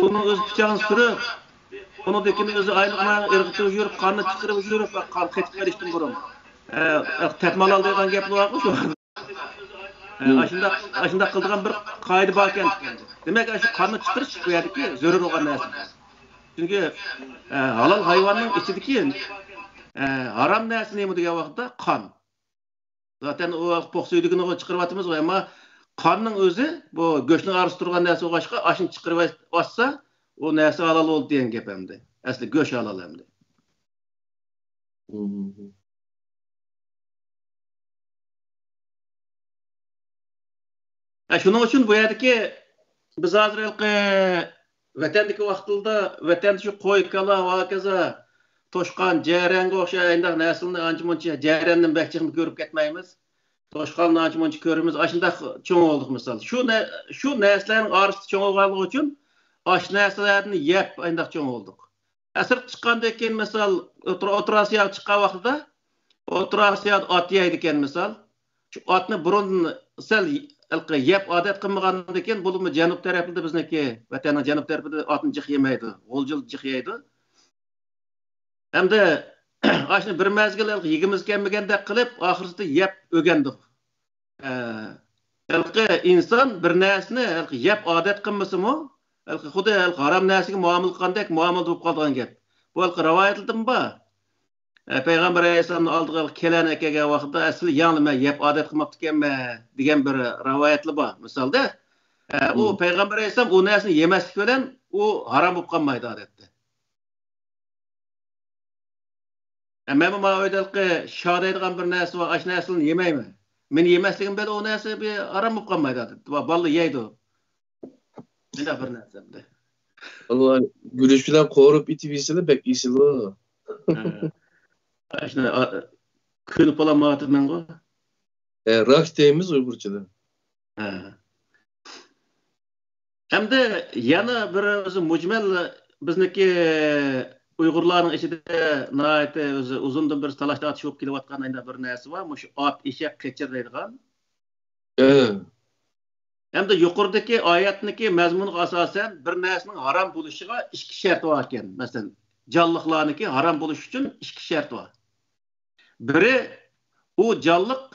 ئۇنىڭ ئۆزى پىچاقنى سۈرۈپ، ئۇنىڭدىن كېيىن ئۆزى ئاينىغان ئىرغىتىپ يۈرۈپ، قاننى چىقىرىپ يۈرۈپ، قان قېتىپ قېلىشتىن بۇرۇن، ئە، تەپمە ئالالىدىغان گەپلەر بارغۇ شۇ. ئە، ئاشۇنداق، ئاشۇنداق قىلىدىغان بىر قائىدە باركەن. دېمەك، ئاشۇ قاننى چىقىرىش بۇ يەردىكى زۆرۈر بولغان نەرسە. چۈنكى، ئە، ھالال ھايۋاننىڭ ئىچىدىكى، ئە، ھارام نەرسە نېمە دېگەن ۋاقىتتا قان. زاتەن ئۇ پوق سۈيدۈكىنى چىقىرىۋاتىمىزغۇ، ئەمما قاننىڭ ئۆزى بۇ گۆشنىڭ ئارىسىدا تۇرغان نەرسە بولغاچقا، ئاشۇنى چىقىرىۋەتسە، ئۇ نەرسە ھالال بولدى دېگەن گەپ ئەمدى. ئەسلى گۆش ھالال ئەمدى. ھە، شۇنىڭ ئۈچۈن بۇ يەردىكى بىز ھازىر ھېلىقى ۋەتەندىكى ۋاقتىدا، ۋەتەندە شۇ قوي، كالا، ھاكازا، توشقان، جەرەنگە ئوخشاش ئاينداق نەرسىلەرنى ئانچە مۇنچە، جەرەننى بەك جىقمۇ كۆرۈپ كەتمەيمىز. توشقاننى ئانچە مۇنچە كۆرىمىز. ئاشۇنداق چوڭ بولدۇق مىسال. شۇ نە-، شۇ نەرسىلەرنىڭ ئارىسىدا چوڭ بولغانلىقى ئۈچۈن ئاشۇ نەرسىلەردىن يەپ ئاينداق چوڭ بولدۇق. ئە، سىرتقا چىققاندىن كېيىن، مىسال، ئوتتۇرا، ئوتتۇرا ئاسىياغا چىققان ۋاقتىدا، ئوتتۇرا ئاسىيادا ئات يەيدىكەن، مىسال. شۇ ئاتنى بۇرۇن سەل ھېلىقى يەپ ئادەت قىلمىغاندىن كېيىن، بولۇپمۇ جەنۇب تەرەپلىرىدە، بىزنىڭكى ۋەتەننىڭ جەنۇب تەرىپىدە ئاتنى جىق يېمەيدۇ، غۇلجىلا جىق يەيدۇ. ھەمدە ئاشۇنى بىر مەزگىل ھېلىقى يېگۈمىز كەلمىگەندەك قىلىپ، ئاخىرسىدا يەپ ئۆگەندۇق. ئە، ھېلىقى ئىنسان بىر نەرسىنى ھېلىقى يەپ ئادەت قىلمىسىمۇ، ھېلىقى خۇددى ھېلىقى ھارام نەرسىگە مۇئامىلە قىلغاندەك مۇئامىلىدە بولۇپ قالىدىغان گەپ. بۇ ھېلىقى رىۋايەتلەردىمۇ بار. ئە، پەيغەمبەر ئەلەيھىسسالامنىڭ ئالدىغا ھېلىقى كەلەننى ئەكەلگەن ۋاقتىدا، ئەسلى يەڭلا مەن يەپ ئادەت قىلماپتىكەنمەن دېگەن بىر رىۋايەتلەر بار. مىسالدا، ئە، ئۇ مم. پەيغەمبەر ئەلەيھىسسالام ئۇ نەرسىنى يېمەسلىك بىلەن ئۇ ھارام بولۇپ قالمايدۇ ئادەتتە. ئە، مەنمۇ ماۋۇ ئۆيدە ھېلىقى شا دەيدىغان بىر نەرسە بار، ئاشۇ نەرسىلەرنى يېمەيمەن. مېنى يېمەسلىكىم بىلەن ئۇ نەرسە بىر ھارام بولۇپ قالمايدۇ ئادەتتە. با-، بالىلار يەيدۇ. مۇنداق بىر نەرسە ئەمدى. ئۇلار گۈرۈچ بىلەن قورۇپ ئېتىپ يېسىلا بەك ئېسىلۇ. ھە. ئاشۇنى، ئا، كۆنۈپ بولالمايۋاتىمەنغۇ. ئە، راك دەيمىز ئۇيغۇرچىدا. ھە. ھەمدە يەنە بىر ئۆزى مۇجمەل بىزنىڭكى ئۇيغۇرلارنىڭ ئىچىدە ناھايىتى ئۆزى ئۇزۇندىن بېرى تالاش تارتىش بولۇپ كېلىۋاتقان يەنە بىر نەرسە بار. مۇشۇ ئات، ئېشەك، قېچىر دەيدىغان. ھە. ھەمدە يۇقىرىدىكى ئايەتنىڭكى مەزمۇنىغا ئاساسەن، بىر نەرسىنىڭ ھارام بولۇشىغا ئىككى شەرت بار ئىكەن. مەسىلەن، جانلىقلارنىڭكى ھارام بولۇشى ئۈچۈن ئىككى شەرت بار. بىرى، ئۇ جانلىق،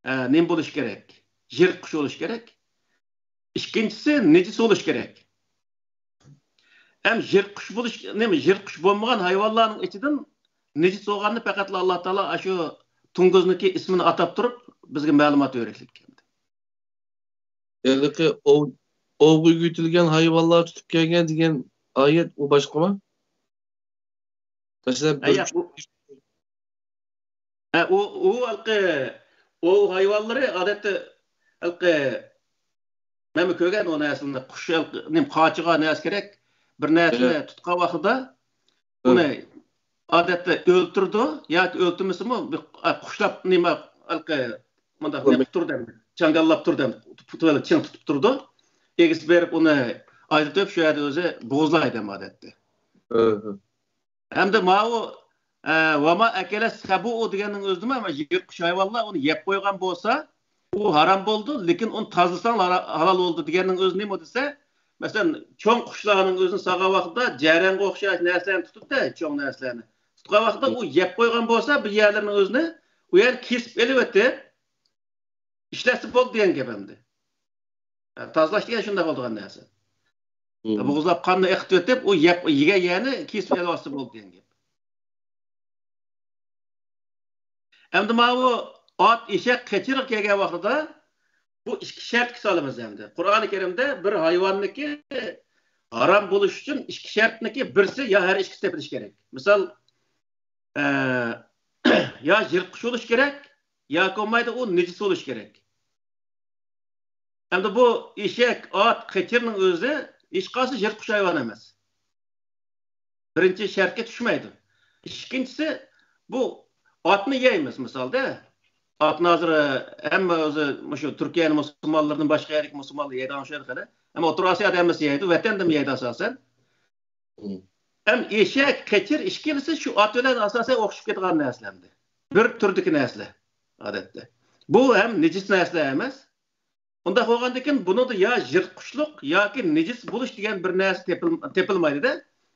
ئە، نېمە بولۇشى كېرەك؟ يىرتقۇچ بولۇشى كېرەك. ئىككىنچىسى، نىجىس بولۇشى كېرەك. ھەم يىرتقۇچ بولۇش، نېمە، يىرتقۇچ بولمىغان ھايۋانلارنىڭ ئىچىدىن نىجىس بولغاننى پەقەتلا ئاللا تائالا ئاشۇ توڭگۇزنىڭكى ئىسمىنى ئاتاپ تۇرۇپ، بىزگە مەلۇمات بېرىشلىك كەلدى. ھېلىقى ئوۋ-، ئوۋغا ئۆگىتىلگەن ھايۋانلار تۇتۇپ كەلگەن دېگەن ئايەت ئۇ باشقىمۇ؟ مەسىلەن، ھە، بىر ياق، ئۇ، ھە، ئۇ، ئۇ ھېلىقى ئوۋ ھايۋانلىرى ئادەتتە ھېلىقى مەنمۇ كۆرگەن ئۇ نەرسىنى، قۇش ھېلىقى، نېمە، قاچىغا نەرسە كېرەك، بىر نەرسىنى ھە. تۇتقان ۋاقتىدا ھە. ئۇنى ئادەتتە ئۆلتۈرىدۇ ياكى ئۆلتۈرمىسىمۇ بىر، ئا، قۇشلاپ نېمە، ھېلىقى مۇنداق نېمە قىلىپ تۇرىدۇ، چاڭگاللاپ تۇرىدۇ، پۇتى بىلەن چىڭ تۇتۇپ تۇرىدۇ. ئىگىسى بېرىپ ئۇنى ئايرىتىپ، شۇ يەردە ئۆزى بوغۇزلايدۇ ئادەتتە. ھە، ھە. ھەمدە ماۋۇ، ئە، ۋاما ئەكەلە سەبۇئۇ دېگەننىڭ ئۆزىدىمۇ، ئەمما يىرتقۇچ ھايۋانلار ئۇنى يەپ قويغان بولسا، ئۇ ھارام بولىدۇ، لېكىن ئۇنى تازىلىساڭ ھارا-، ھالال بولىدۇ دېگەننىڭ ئۆزى نېمە دېسە، مەسىلەن، چوڭ قۇشلارنىڭ ئۆزىنى سالغان ۋاقتىدا جەرەنگە ئوخشاش نەرسىلەرنى تۇتىدۇ-دە، چوڭ نەرسىلەرنى. تۇتقان ۋاقتىدا ئۇ يەپ قويغان بولسا، بىر يەرلىرىنىڭ ئۆزىنى ئۇ يەرنى كېسىپ ئېلىۋېتىپ، ئىشلەتسە بولدى دېگەن گەپ ئەمدى. تازىلاش دېگەن شۇنداق بولىدىغان نەرسە. بوغۇزلاپ قاننى ئېقىتىۋېتىپ، ئۇ يەپ، يېگەن يەرنى كېسىپ ئېلىۋالسا بولدى دېگەن گەپ. ئەمدى ماۋۇ ئات، ئېشەك، قېچىرغا كەلگەن ۋاقتىدا بۇ ئىككى شەرتكە سالىمىز ئەمدى. قۇرئانى كەرىمدە بىر ھايۋاننىڭكى ھارام بولۇش ئۈچۈن ئىككى شەرتنىڭكى بىرسى يا ھەر ئىككىسى تېپىلىشى كېرەك. مىسال، ئە، يا يىرتقۇچ بولۇشى كېرەك، ياكى بولمايدۇ ئۇ نىجىس بولۇشى كېرەك. ئەمدى بۇ ئېشەك، ئات، قېچىرنىڭ ئۆزى ھېچقايسى يىرتقۇچ ھايۋان ئەمەس. بىرىنچى شەرتكە چۈشمەيدۇ. ئىككىنچىسى، بۇ ئاتنى يەيمىز مىسالدا. ئاتنى ھازىر ھەممە ئۆزى مۇشۇ تۈركىيەنىڭ مۇسۇلمانلىرىدىن باشقا يەردىكى مۇسۇلمانلار يەيدىغان ئوخشايدۇ خېلى. ئەمما ئوتتۇرا ئاسىيادا ھەممىسى يەيدۇ، ۋەتەندىمۇ يەيدۇ ئاساسەن. ھەم ئېشەك، قېچىر ئىككىلىسى شۇ ئات بىلەن ئاساسەن ئوخشىشىپ كېتىدىغان نەرسىلەر ئەمدى. بىر تۈردىكى نەرسىلەر ئادەتتە. بۇ ھەم نىجىس نەرسىلەر ئەمەس. ئۇنداق بولغاندىكىن بۇنىڭدا يا يىرتقۇچلۇق ياكى نىجىس بولۇش دېگەن بىر نەرسە تېپىل-، تېپىلمايدۇ-دە.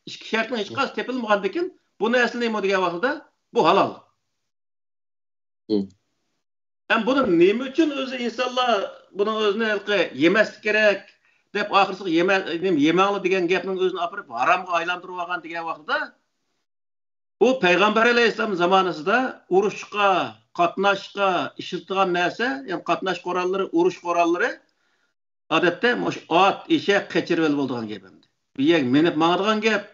ئىككى شەرتنىڭ ھېچقايسى تېپىلمىغاندىكىن بۇ نەرسە نېمە دېگەن ۋاقتىدا بۇ ھالال. ھەم بۇنى نېمە ئۈچۈن ئۆزى ئىنسانلار بۇنىڭ ئۆزىنى ھېلىقى يېمەسلىك كېرەك دەپ ئاخىرسىغا يېمە-، نېمە، يېمەڭلار دېگەن گەپنىڭ ئۆزىنى ئاپىرىپ ھارامغا ئايلاندۇرۇۋالغان دېگەن ۋاقتىدا، بۇ پەيغەمبەر ئەلەيھىسسالام زامانىسىدا ئۇرۇشقا، قاتناشقا ئىشلىتىدىغان نەرسە، يەنى قاتناش قوراللىرى، ئۇرۇش قوراللىرى، ئادەتتە مۇشۇ ئات، ئېشەك، قېچىر بىلەن بولىدىغان گەپ ئەمدى. بىر يەرگە مىنىپ ماڭىدىغان گەپ.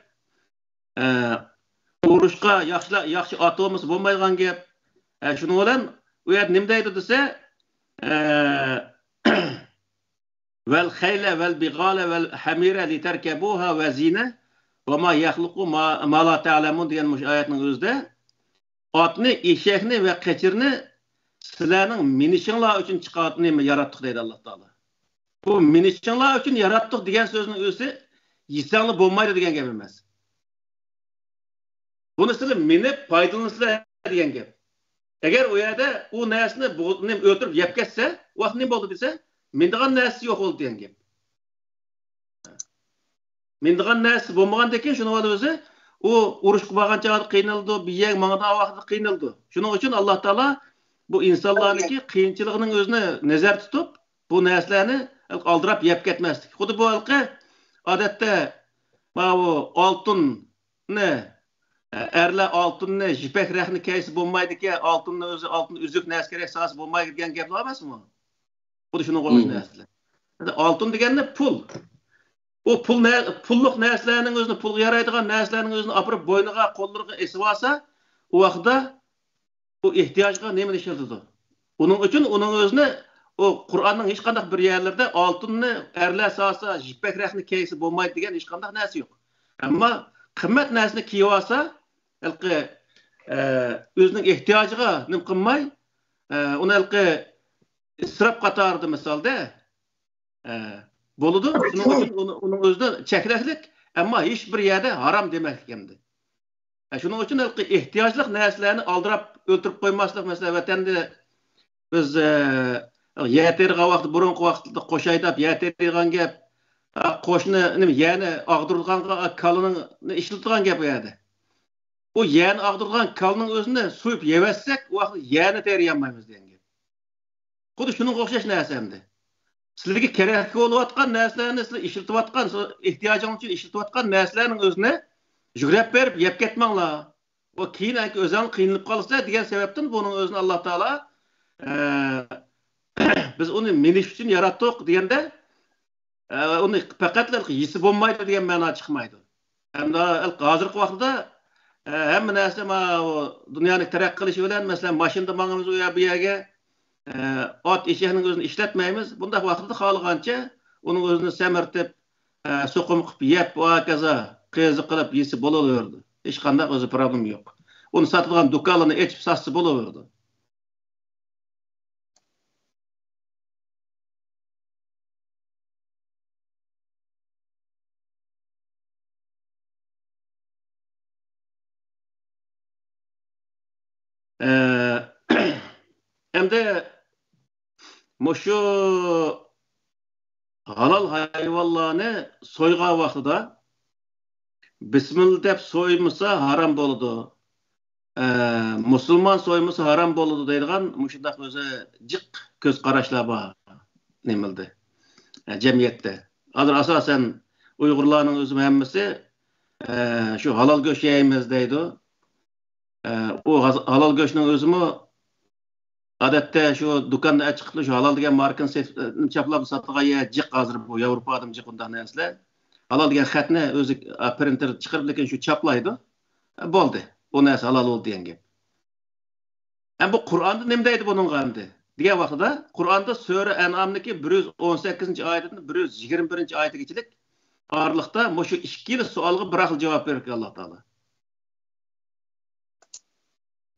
ئە، ئۇرۇشقا ياخشىلا-، ياخشى ئات بولمىسا بولمايدىغان گەپ. ئە، شۇنىڭ بىلەن ئۇ يەردە نېمە دەيدۇ دېسە، ئە، ۋەل خەيلە ۋەل بىغالە ۋەل ھەمىرە لىتەركەبۇھا ۋە زىنە ۋە ما يەخلۇقۇ ما، ما لا تەلەمۇن دېگەن مۇشۇ ئايەتنىڭ ئۆزىدە ئاتنى، ئېشەكنى ۋە قېچىرنى سىلەرنىڭ مىنىشىڭلار ئۈچۈن چىقار-، نېمە ياراتتۇق دەيدۇ ئاللا تائالا. بۇ مىنىشىڭلار ئۈچۈن ياراتتۇق دېگەن سۆزنىڭ ئۆزى يېسەڭلار بولمايدۇ دېگەن گەپ ئەمەس. بۇنى سىلەر مىنىپ پايدىلىنىسىلەر دېگەن گەپ. ئەگەر ئۇ يەردە ئۇ نەرسىنى بۇ-، نېمە ئۆلتۈرۈپ يەپ كەتسە، ئۇ ۋاقىت نېمە بولدى دېسە، مىنىدىغان نەرسىسى يوق بولدى دېگەن گەپ. مىنىدىغان نەرسىسى بولمىغاندىن كېيىن شۇنىڭ بىلەن ئۆزى ئۇ ئۇرۇشقا بارغان چاغدا قىينىلىدۇ، بىر يەرگە ماڭىدىغان ۋاقىتتا قىينىلىدۇ. شۇنىڭ ئۈچۈن ئاللا تائالا بۇ ئىنسانلارنىڭكى قىيىنچىلىقىنىڭ ئۆزىنى نەزەر تۇتۇپ، بۇ نەرسىلەرنى ئالدىراپ يەپ كەتمەسلىك. خۇددى بۇ ھېلىقى ئادەتتە ماۋۇ ئالتۇننى، ئەرلەر ئالتۇننى، يىپەك رەختنى كىيسە بولمايدىكەن، ئالتۇننى ئۆزى، ئالتۇن ئۈزۈك نەرسە كېرەك سالسا بولمايدۇ دېگەن گەپلەر ئەمەسمۇ؟ خۇددى شۇنىڭغا ئوخشاش نەرسىلەر. ئالتۇن دېگەندە پۇل. ئۇ پۇل نە-، پۇللۇق نەرسىلەرنىڭ ئۆزىنى، پۇلغا يارايدىغان نەرسىلەرنىڭ ئۆزىنى ئاپىرىپ بوينىغا، قوللىرىغا ئېسىۋالسا، ئۇ ۋاقىتتا ئۇ ئېھتىياجىغا نېمىنى ئىشلىتىدۇ؟ ئۇنىڭ ئۈچۈن ئۇنىڭ ئۆزىنى ئۇ قۇرئاننىڭ ھېچقانداق بىر يەرلىرىدە ئالتۇننى ئەرلەر سالسا، يىپەك رەختنى كىيسە بولمايدۇ دېگەن ھېچقانداق نەرسە يوق. ئەمما قىممەت نەرسىنى كىيىۋالسا، ھېلىقى، ئە، ئۆزىنىڭ ئېھتىياجىغا نېمە قىلماي، ئە، ئۇنى ھېلىقى ئىسراپ قاتارىدا مىسالدا، ئە، بولىدۇ. شۇنىڭ ئۈچۈن ئۇنى، ئۇنىڭ ئۆزىدە چەكلىكلىك، ئەمما ھېچ بىر يەردە ھارام دېمەكلىك ئەمدى. ئە، شۇنىڭ ئۈچۈن ھېلىقى ئېھتىياجلىق نەرسىلەرنى ئالدىراپ ئۆلتۈرۈپ قويماسلىق، مەسىلەن، ۋەتەندە بىز، ئە، يەر تېرىغان ۋاقىتتا، بۇرۇنقى ۋاقىتتا قوش ھەيدەپ يەر تېرىغان گەپ، ئە، قوشنى، نېمە، يەرنى ئاغدۇرىدىغانغا كالىنى ئىشلىتىدىغان گەپ ئۇ يەردە. ئۇ يەرنى ئاغدۇرىدىغان كالىنىڭ ئۆزىنى سويۇپ يەۋەتسەك، ئۇ ۋاقىتتا يەرنى تېرىيالمايمىز دېگەن گەپ. خۇددى شۇنىڭغا ئوخشاش نەرسە ئەمدى. سىلەرگە كېرەكلىك بولۇۋاتقان نەرسىلەرنى، سىلەر ئىشلىتىۋاتقان، سىلەر ئېھتىياجىڭلار ئۈچۈن ئىشلىتىۋاتقان نەرسىلەرنىڭ ئۆزىنى يۈگرەپ بېرىپ يەپ كەتمەڭلار. ئۇ كېيىن ئۆزۈڭلار قىينىلىپ قالىسىلەر دېگەن سەۋەبتىن بۇنىڭ ئۆزىنى ئاللا تائالا، ئە، بىز ئۇنى مىنىش ئۈچۈن ياراتتۇق دېگەندە، ئە، ئۇنى پەقەتلا يېسە بولمايدۇ دېگەن مەنا چىقمايدۇ. ھەمدە ھازىرقى ۋاقىتتا، ئە، ھەممە نەرسە ماۋۇ دۇنيانىڭ تەرەققىي قىلىشى بىلەن، مەسىلەن، ماشىنىدا ماڭىمىز ئۇ يەر بۇ يەرگە، ئە، ئات ئېشەكنىڭ ئۆزىنى ئىشلەتمەيمىز. بۇنداق ۋاقىتتا خالىغانچە ئۇنىڭ ئۆزىنى سەمرىتىپ، ئە، سوقۇم قىلىپ يەپ، ۋە ھاكازا قېزا قىلىپ يېسە بولۇۋېرىدۇ. ھېچقانداق ئۆزى پروبلېما يوق. ئۇنى ساتىدىغان دۇكانلارنى ئېچىپ ساتسا بولۇۋېرىدۇ. ئە، ئەمدى مۇشۇ ھالال ھايۋانلارنى سويغان ۋاقتىدا بىسمىللا دەپ سويمىسا ھارام بولىدۇ. ئە، مۇسۇلمان سويمىسا ھارام بولىدۇ دەيدىغان مۇشۇنداق ئۆزى جىق كۆز قاراشلار بار نېمىلدە، ئە، جەمئىيەتتە. ھازىر ئاساسەن ئۇيغۇرلارنىڭ ئۆزى ھەممىسى، ئە، شۇ ھالال گۆش يەيمىز دەيدۇ. ئە، ئۇ ھاز-، ھالال گۆشنىڭ ئۆزىمۇ ئادەتتە شۇ دۇكاندا چىقىپلا شۇ ھالال دېگەن ماركىنى سېتىپ، چاپلاپ ساتىدىغان يەر جىق ھازىر بۇ ياۋروپا ئادەم جىق ئۇنداق نەرسىلەر. ھالال دېگەن خەتنى ئۆزى، ئا، پرىنتېر چىقىرىپ، لېكىن شۇ چاپلايدۇ. بولدى. ئۇ نەرسە ھالال بولدى دېگەن گەپ. ئەمما بۇ قۇرئاندا نېمە دەيدۇ بۇنىڭغا ئەمدى؟ دېگەن ۋاقتىدا، قۇرئاندا سۈرە ئەنئامنىڭكى بىر يۈز ئون سەككىزىنچى ئايىتىدىن بىر يۈز يىگىرمە بىرىنچى ئايىتىگىچىلىك ئارىلىقتا مۇشۇ ئىككىلا سوئالغا بىر خىل جاۋاب بېرىدىكەن ئاللا تائالا.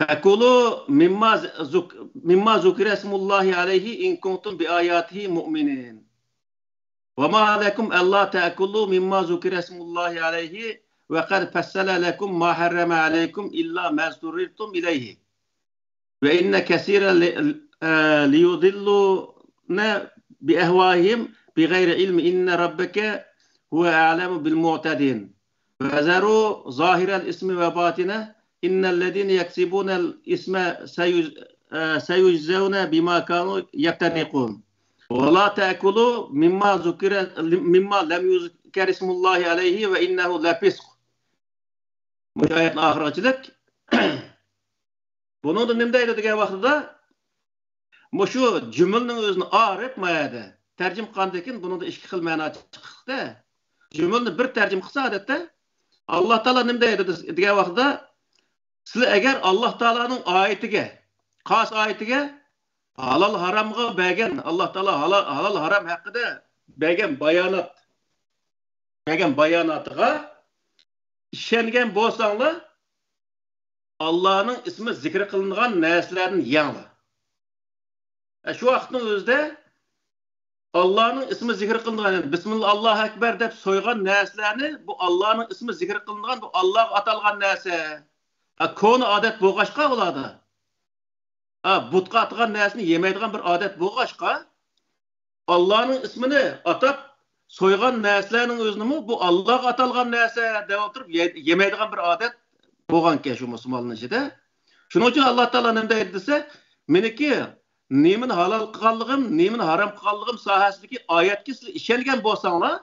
فكلوا مما ذك-، مما ذكر اسم الله عليه إن كنتم بآياته مؤمنين. وما لكم ألا تأكلوا مما ذكر اسم الله عليه وقد فصل لكم ما حرم عليكم إلا ما اضطررتم إليه. وإن كثيرا ل-، آه، ليضلون بأهوائهم بغير علم إن ربك هو أعلم بالمعتدين. وذروا ظاهر الإثم وباطنه إن الذين يكسبون الإثم سيج-، آه، سيجزون بما كانوا يقترفون. ولا تأكلوا مما ذكر، مما لم يذكر اسم الله عليه وإنه لفسق. مۇشۇ ئايەتنىڭ ئاخىرىغىچىلىك. بۇنىڭدا نېمە دەيدۇ دېگەن ۋاقتىدا، مۇشۇ جۈملىنىڭ ئۆزىنى ئايرىپ ما يەردە تەرجىمە قىلغاندىن كېيىن بۇنىڭدا ئىككى خىل مەنا چىقىقتە. جۈملىنى بىر تەرجىمە قىلسا ئادەتتە، ئاللا تائالا نېمە دەيدۇ دېگەن ۋاقتىدا، سىلەر ئەگەر ئاللا تائالانىڭ ئايىتىگە، خاس ئايىتىگە، ھالال ھارامغا بەرگەن، ئاللا تائالا ھالا-، ھالال ھارام ھەققىدە بەرگەن بايانات، بەرگەن باياناتىغا ئىشەنگەن بولساڭلار، ئاللانىڭ ئىسمى زىكىر قىلىنغان نەرسىلەردىن يەڭلار. ئە، شۇ ۋاقىتنىڭ ئۆزىدە ئاللانىڭ ئىسمى زىكىر قىلىنغان، يەنى بىسمىللا، ئاللاھۇ ئەكبەر دەپ سويغان نەرسىلەرنى، بۇ ئاللانىڭ ئىسمى زىكىر قىلىنغان، بۇ ئاللاغا ئاتالغان نەرسە. ئە، كونا ئادەت بولغاچقا ئۇلاردا. ئا، بۇتقا ئاتىغان نەرسىنى يېمەيدىغان بىر ئادەت بولغاچقا، ئاللانىڭ ئىسمىنى ئاتاپ سويغان نەرسىلەرنىڭ ئۆزىنىمۇ بۇ ئاللاغا ئاتالغان نەرسە دەپ ئولتۇرۇپ يە-، يېمەيدىغان بىر ئادەت بولغانكەن شۇ مۇسۇلمانلارنىڭ ئىچىدە. شۇنىڭ ئۈچۈن ئاللا تائالا نېمە دەيدۇ دېسە، مېنىڭكى نېمىنى ھالال قىلغانلىقىم، نېمىنى ھارام قىلغانلىقىم ساھەسىدىكى ئايەتكە سىلەر ئىشەنگەن بولساڭلار،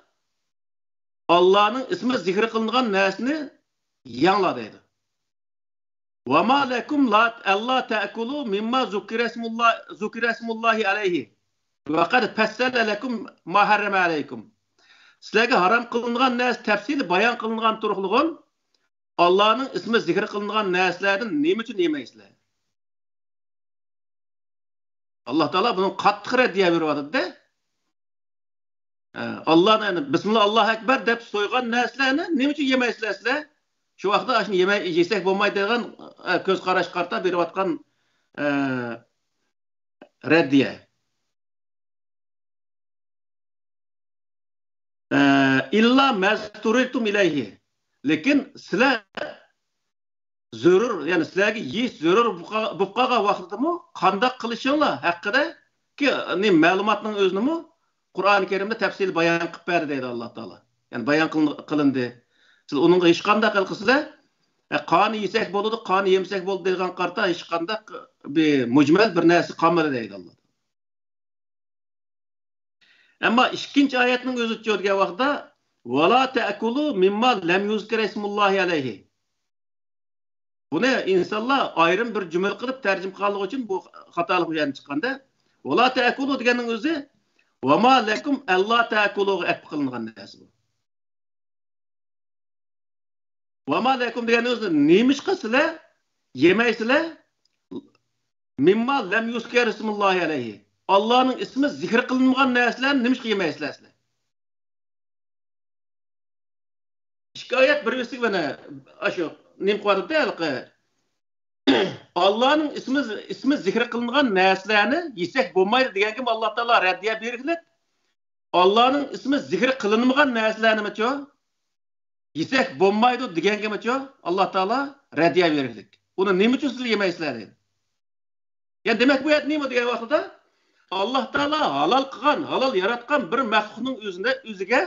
ئاللانىڭ ئىسمى زىكىر قىلىنغان نەرسىنى يەڭلار دەيدۇ. وما لكم لا، ألا تأكلوا مما ذكر اسم الله، ذكر اسم الله عليه وقد فصل لكم ما حرم عليكم. سىلەرگە ھارام قىلىنغان نەرسە تەپسىلىي بايان قىلىنغان تۇرۇقلۇغۇن، ئاللانىڭ ئىسمى زىكىر قىلىنغان نەرسىلەردىن نېمە ئۈچۈن يېمەيسىلەر؟ ئاللا تائالا بۇنىڭغا قاتتىق رەددىيە بېرىۋاتىدۇ. ئە، ئاللانى، يەنى بىسمىللا، ئاللاھۇ ئەكبەر دەپ سويغان نەرسىلەرنى نېمە ئۈچۈن يېمەيسىلەر سىلەر؟ شۇ ۋاقىتتا ئاشۇنى يېمەي-، يېسەك بولمايدۇ دەيدىغان، ئە، كۆز قاراشقا قارىتا بېرىۋاتقان، ئە، رەددىيە. ئە، إلا ما اضطررتم إليه. لېكىن سىلەر زۆرۈر، يەنى سىلەرگە يېيىش زۆرۈر بولۇپ قالغان ۋاقىتتىمۇ قانداق قىلىشىڭلار ھەققىدىكى مەلۇماتنىڭ ئۆزىنىمۇ قۇرئانى كەرىمدە تەپسىلىي بايان قىلىپ بەردى دەيدۇ ئاللا تائالا. يەنى بايان قىلىن-، قىلىندى. سىلەر ئۇنىڭغا ھېچقانداق قىلقىسىلەر، ئە، قانى يېسەك بولىدۇ، قانى يېمىسەك بولىدۇ دەيدىغان قارىتا ھېچقانداق بىر مۇجمەل بىر نەرسە قالمىدى دەيدۇ ئاللا. ئەمما ئىككىنچى ئايەتنىڭ ئۆزىچۇ دېگەن ۋاقىتتا، ولا تأكلوا مما لم يذكر اسم الله عليه. بۇنى ئىنسانلار ئايرىم بىر جۈملە قىلىپ تەرجىمە قىلغانلىقى ئۈچۈن بۇ خاتالىق بۇ يەردىن چىققاندا، ولا تأكلوا دېگەننىڭ ئۆزى، وما لكم ألا تأكلوغا ئەتپ قىلىنغان نەرسە بۇ. ۋەما لەكۇم دېگەن ئۆزى نېمىشقا سىلەر يېمەيسىلەر؟ مىمما لەم يۇزكەر ئىسمۇللاھى ئەلەيھى. ئاللانىڭ ئىسمى زىكىر قىلىنمىغان نەرسىلەرنى نېمىشقا يېمەيسىلەر سىلەر؟ ئىككى ئايەت بىر-بىرسىگە مانا ئاشۇ نېمە قىلىۋاتىدۇ ھېلىقى. ئاللانىڭ ئىسمى، ئىسمى زىكىر قىلىنغان نەرسىلەرنى يېسەك بولمايدۇ دېگەنگىمۇ ئاللا تائالا رەددىيە بېرىگلىك. ئاللانىڭ ئىسمى زىكىر قىلىنمىغان نەرسىلەرنىمۇچۇ؟ يېسەك بولمايدۇ دېگەنگىمۇچۇ ئاللا تائالا رەددىيە بېرىگلىك. ئۇنى نېمە ئۈچۈن سىلەر يېمەيسىلەر دەيدۇ. يا دېمەك بۇ يەردە نېمە دېگەن ۋاقتىدا؟ ئاللا تائالا ھالال قىلغان، ھالال ياراتقان بىر مەخلۇقنىڭ ئۆزىنى، ئۆزىگە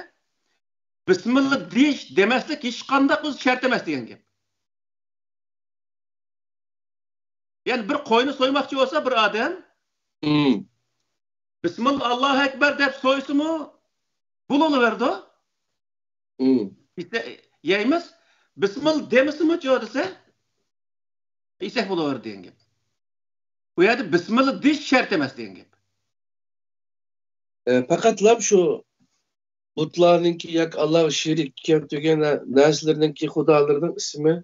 بىسمىللا دېيىش، دېمەسلىك ھېچقانداق ئۆزى شەرت ئەمەس دېگەن گەپ. يەنى بىر قوينى سويماقچى بولسا بىر ئادەم، مم. بىسمىللا، ئاللاھۇ ئەكبەر دەپ سويسىمۇ بولۇۋېرىدۇ. مم. يەيمىز. بىسمىللا دېمىسىمۇچۇ دېسە، يېسەك بولۇۋېرىدۇ دېگەن گەپ. بۇ يەردە بىسمىللا دېيىش شەرت ئەمەس دېگەن گەپ. ئە، پەقەتلا شۇ بۇتلارنىڭكى ياكى ئاللاغا شېرىك كەلتۈرگەن نە-، نەرسىلەرنىڭكى خۇدالىرىنىڭ ئىسمى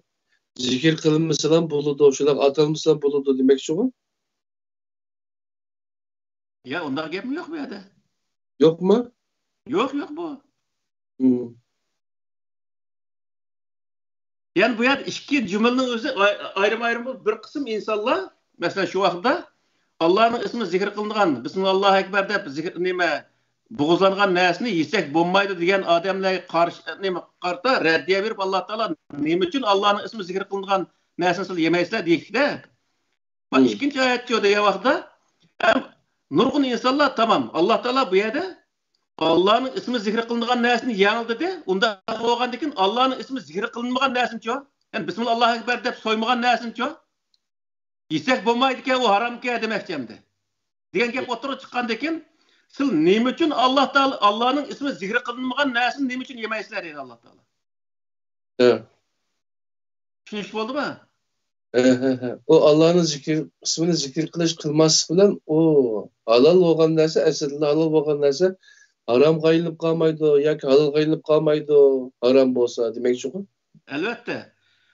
زىكىر قىلىنمىسىلا بولىدۇ، شۇلارغا ئاتالمىسىلا بولىدۇ دېمەكچىغۇ؟ يا، ئۇنداق گەپمۇ يوق بۇ يەردە. يوقمۇ؟ يوق، يوق بۇ. مم. يەنى بۇ يەردە ئىككى جۈملىنىڭ ئۆزى ئاي-، ئايرىم-ئايرىم بولۇپ، بىر قىسىم ئىنسانلار، مەسىلەن، شۇ ۋاقىتتا ئاللانىڭ ئىسمى زىكىر قىلىنغان، بىسمىللا ئاللاھۇ ئەكبەر دەپ زىكىر، نېمە، بوغۇزلانغان نەرسىنى يېسەك بولمايدۇ دېگەن ئادەملەرگە قارشى، نېمە، قارىتا رەددىيە بېرىپ، ئاللا تائالا نېمە ئۈچۈن ئاللانىڭ ئىسمى زىكىر قىلىنغان نەرسىنى سىلەر يېمەيسىلەر دېيىشتى-دە. مم. ئىككىنچى ئايەتچۇ دېگەن ۋاقىتتا، ھەم نۇرغۇن ئىنسانلار، تامام، ئاللا تائالا بۇ يەردە ئاللانىڭ ئىسمى زىكرى قىلىنغان نەرسىنى يەڭ دېدى. ئۇنداق بولغاندىكىن ئاللانىڭ ئىسمى زىكرى قىلىنمىغان نەرسىنىچۇ؟ يەنى بىسمىللا ئاللاھۇ ئەكبەر دەپ سويمىغان نەرسىنىچۇ؟ يېسەك بولمايدىكەن، ئۇ ھارامكەن دېمەكچى ئەمدى. دېگەن گەپ ئوتتۇرىغا چىققاندىكىن، سىل نېمە ئۈچۈن ئاللا تائالا، ئاللانىڭ ئىسمى زىكرى قىلىنمىغان نەرسىنى نېمە ئۈچۈن يېمەيسىلەر دېدى ئاللا تائالا. ھە. چۈشىنىش بولدىمۇ؟ ھە، ھە، ھە. ئۇ ئاللانىڭ زىكىر، ئىسمىنى زىكىر قىلىش، قىلماسلىق بىلەن ئۇ ھالال بولغان نەرسە، ئەسلىدىلا ھالال بولغان نەرسە ھارامغا ئايلىنىپ قالمايدۇ ياكى ھالالغا ئايلىنىپ قالمايدۇ، ھارام بولسا دېمەكچىغۇ. ئەلۋەتتە.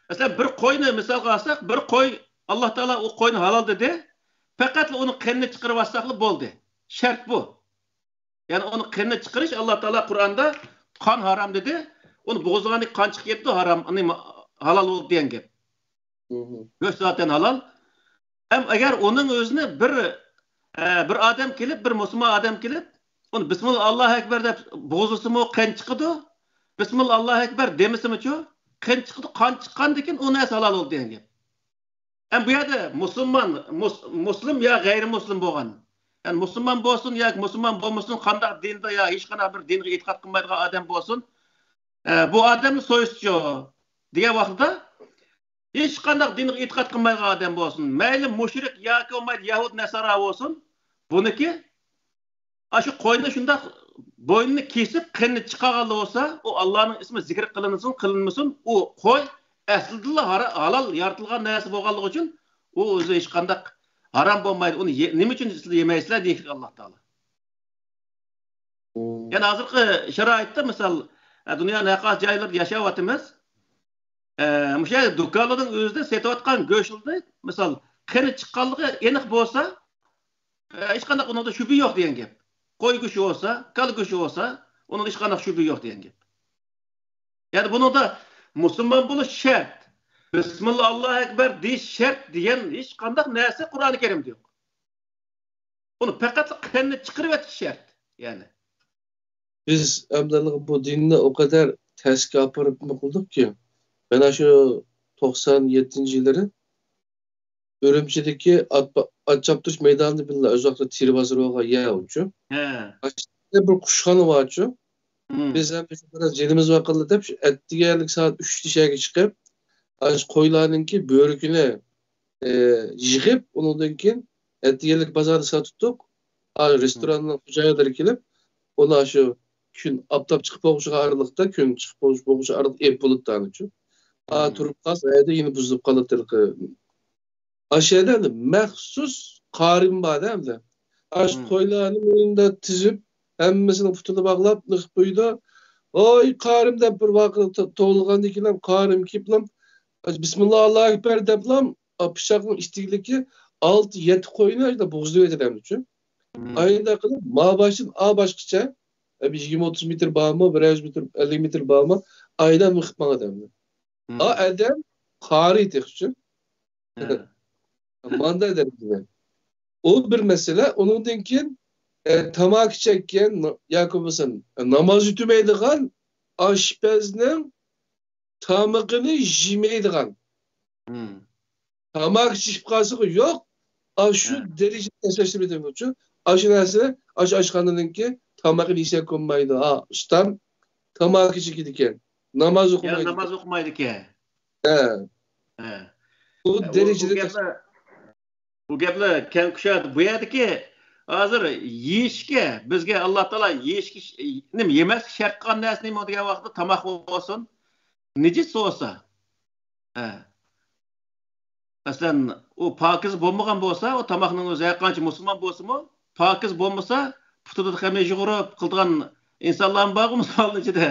مەسىلەن، بىر قوينى مىسالغا ئالساق، بىر قوي، ئاللا تائالا ئۇ قوينى ھالال دېدى. پەقەتلا ئۇنىڭ قېنىنى چىقىرىۋالساقلا بولدى. شەرت بۇ. يەنى ئۇنىڭ قېنىنى چىقىرىش، ئاللا تائالا قۇرئاندا قان ھارام دېدى. ئۇنى بوغۇزلىغاندىكىن قان چىقىپ كېتىدۇ، ھارام، ئۇنى ھالال بولدى دېگەن گەپ. مم. گۆش زاتەن ھالال. ھەم ئەگەر ئۇنىڭ ئۆزىنى بىر، ئە، بىر ئادەم كېلىپ، بىر مۇسۇلمان ئادەم كېلىپ، ئۇنى بىسمىللا ئاللاھۇ ئەكبەر دەپ بوغۇزلىسىمۇ قان چىقىدۇ. بىسمىللا ئاللاھۇ ئەكبەر دېمىسىمۇچۇ؟ قان چىقىدۇ، قان چىققاندىكىن ئۇ نەرسە ھالال بولدى دېگەن گەپ. ھەم بۇ يەردە مۇسۇلمان، مۇس-، مۇسلىم يا غەيرىي مۇسلىم بولغان. يەنى مۇسۇلمان بولسۇن ياكى مۇسۇلمان بولمىسۇن، قانداق دىندا يا ھېچقانداق بىر دىنغا ئېتىقاد قىلمايدىغان ئادەم بولسۇن، ئە، بۇ ئادەمنى سويسىچۇ دېگەن ۋاقىتتا، ھېچقانداق دىنغا ئېتىقاد قىلمايدىغان ئادەم بولسۇن، مەيلى مۇشرىك ياكى بولمايدۇ يەھۇد نەسارا بولسۇن، بۇنىڭكى ئاشۇ قوينى شۇنداق بوينىنى كېسىپ، قېنىنى چىقارغانلا بولسا، ئۇ ئاللانىڭ ئىسمى زىكىر قىلىنسۇن، قىلىنمىسۇن، ئۇ قوي ئەسلىدىلا ھارا-، ھالال يارىتىلغان نەرسە بولغانلىقى ئۈچۈن، ئۇ ئۆزى ھېچقانداق ھارام بولمايدۇ. ئۇنى يە-، نېمە ئۈچۈن سىلەر يېمەيسىلەر دېيىشكەن ئاللا تائالا. يەنى ھازىرقى شارائىتتا، مىسال، ئە، دۇنيانىڭ ھەر قايسى جايلىرىدا ياشاۋاتىمىز. ئە، مۇشۇ يەردە دۇكانلارنىڭ ئۆزىدە سېتىۋاتقان گۆشلىرى، مىسال، قېنى چىققانلىقى ئېنىق بولسا، ئە، ھېچقانداق ئۇنىڭدا شۈبھە يوق دېگەن گەپ. قوي گۆشى بولسا، كالا گۆشى بولسا، ئۇنىڭدا ھېچقانداق شۈبھە يوق دېگەن گەپ. يەنى بۇنىڭدا مۇسۇلمان بولۇش شەرت، بىسمىللا ئاللاھۇ ئەكبەر دېيىش شەرت دېگەن ھېچقانداق نەرسە قۇرئانى كەرىمدە يوق. ئۇنى پەقەتلا قېنىنى چىقىرىۋېتىش شەرت، يەنى. بىز ئەمدى بۇ دىننى ئۇ قەدەر تەسكە ئاپىرىپ نېمە قىلدۇقكى، مانا شۇ توقسان يەتتىنچى يىللىرى ئۈرۈمچىدىكى ئات، ئات چاپتۇرۇش مەيدانىدا بىللە ئۆز ۋاقتىدا تېرە بازىرى بولغان يەر ئۇچۇ. ھە. ئاشۇ يەردە بىر قۇشخانا بارچۇ. مم. بىز ھەم شۇ بىراز جېنىمىز ۋاقىللا دەپ، شۇ ئەتىگەنلىك سائەت ئۈچتە شەھەرگە چىقىپ، ئاشۇ قويلارنىڭكى بۆرىكىنى، ئە، يىغىپ، ئۇنىڭدىن كېيىن ئەتىگەنلىك بازاردا ساتتۇق. ئا، مم. رېستوراننىڭ خوجايىنلىرى كېلىپ، ئۇلار شۇ كۈن ئاپتاپ چىقىپ بولغۇچە ئارىلىقتا، كۈن چىقىپ بولغۇچە، بولغۇچە ئارىلىقتا ئېلىپ بولىدۇ ئانىچۇ. ئا، مم. تۇرۇپ قالسا، ئەدە يەنە بۇزۇلۇپ قالاتتى. ئاشۇ يەردە ئەمدى مەخسۇس قارىم بار-دە ئەمدى. ئاشۇ مم. قويلارنى مۇندا تىزىپ، ھەممىسىنىڭ پۇتىنى باغلاپ، نىقىپ قويىدۇ. ۋاي قارىم دەپ بىر ۋارقىراپ تو-، توۋلىغاندىن كېيىن قارىم كېلىپلا، بىسمىللا ئاللاھۇ ئەكبەر دەپلا، پىچاقنىڭ ئىتتىكلىكى ئالتە، يەتتە قوينى ئاشۇنداق بوغۇزلىۋېتىدۇ ئەمدىچۇ. مم. ئايدا قىلىپ، ما باشتىن ئا باشقىچە، بىر يىگىرمە، ئوتتۇز مېتىر بارمۇ، بىر يۈز مېتىر، ئەللىك مېتىر بارمۇ، ئايدا نىقىپ ماڭىدۇ ئەمدى. مم. ئا ئادەم قارى تېخىچۇ. ھە. مانداق دەرىجىدە. ئۇ بىر مەسىلە. ئۇنىڭدىن كېيىن، ئە، تاماكا چەككەن ياكى بولمىسا ناماز ئۆتىمەيدىغان، ئاشپەزنىڭ تامىقىنى يېمەيدىغان. مم. تاماكا چېكىپ قالسىغۇ يوق، ئاشۇ ھە. دەرىجىدە تەسلىشتۈرمىدىمۇچۇ؟ ئاشۇ نەرسە، ئاشۇ ئاشخانىنىڭكى تامىقىنى يېسەك بولمايدۇ. ھا، ئۇستام تاماكا چېكىدىكەن، ناماز يا ئوقۇمايدىكەن. ناماز ئوقۇمايدىكەن. ھە. ھە. ئۇ ئۇ، ئۇ دەرىجىدە گەپلەر، ئۇ گەپلەر كەڭ كۇشادى. بۇ يەردىكى ھازىر يېيىشكە، بىزگە ئاللا تائالا يېيىشكە، نېمە، يېمەسكە شەرت قىلغان نەرسە نېمە دېگەن ۋاقىتتا تاماق بولسۇن، نىجىس بولسا. ھە. مەسىلەن، ئۇ پاكىز بولمىغان بولسا، ئۇ تاماقنىڭ ئۆزى ھەرقانچە مۇسۇلمان بولسىمۇ، پاكىز بولمىسا، پۇتىدا خەمىر يۇغۇرۇپ قىلىدىغان ئىنسانلارمۇ بارغۇ مۇسۇلمانلار ئىچىدە.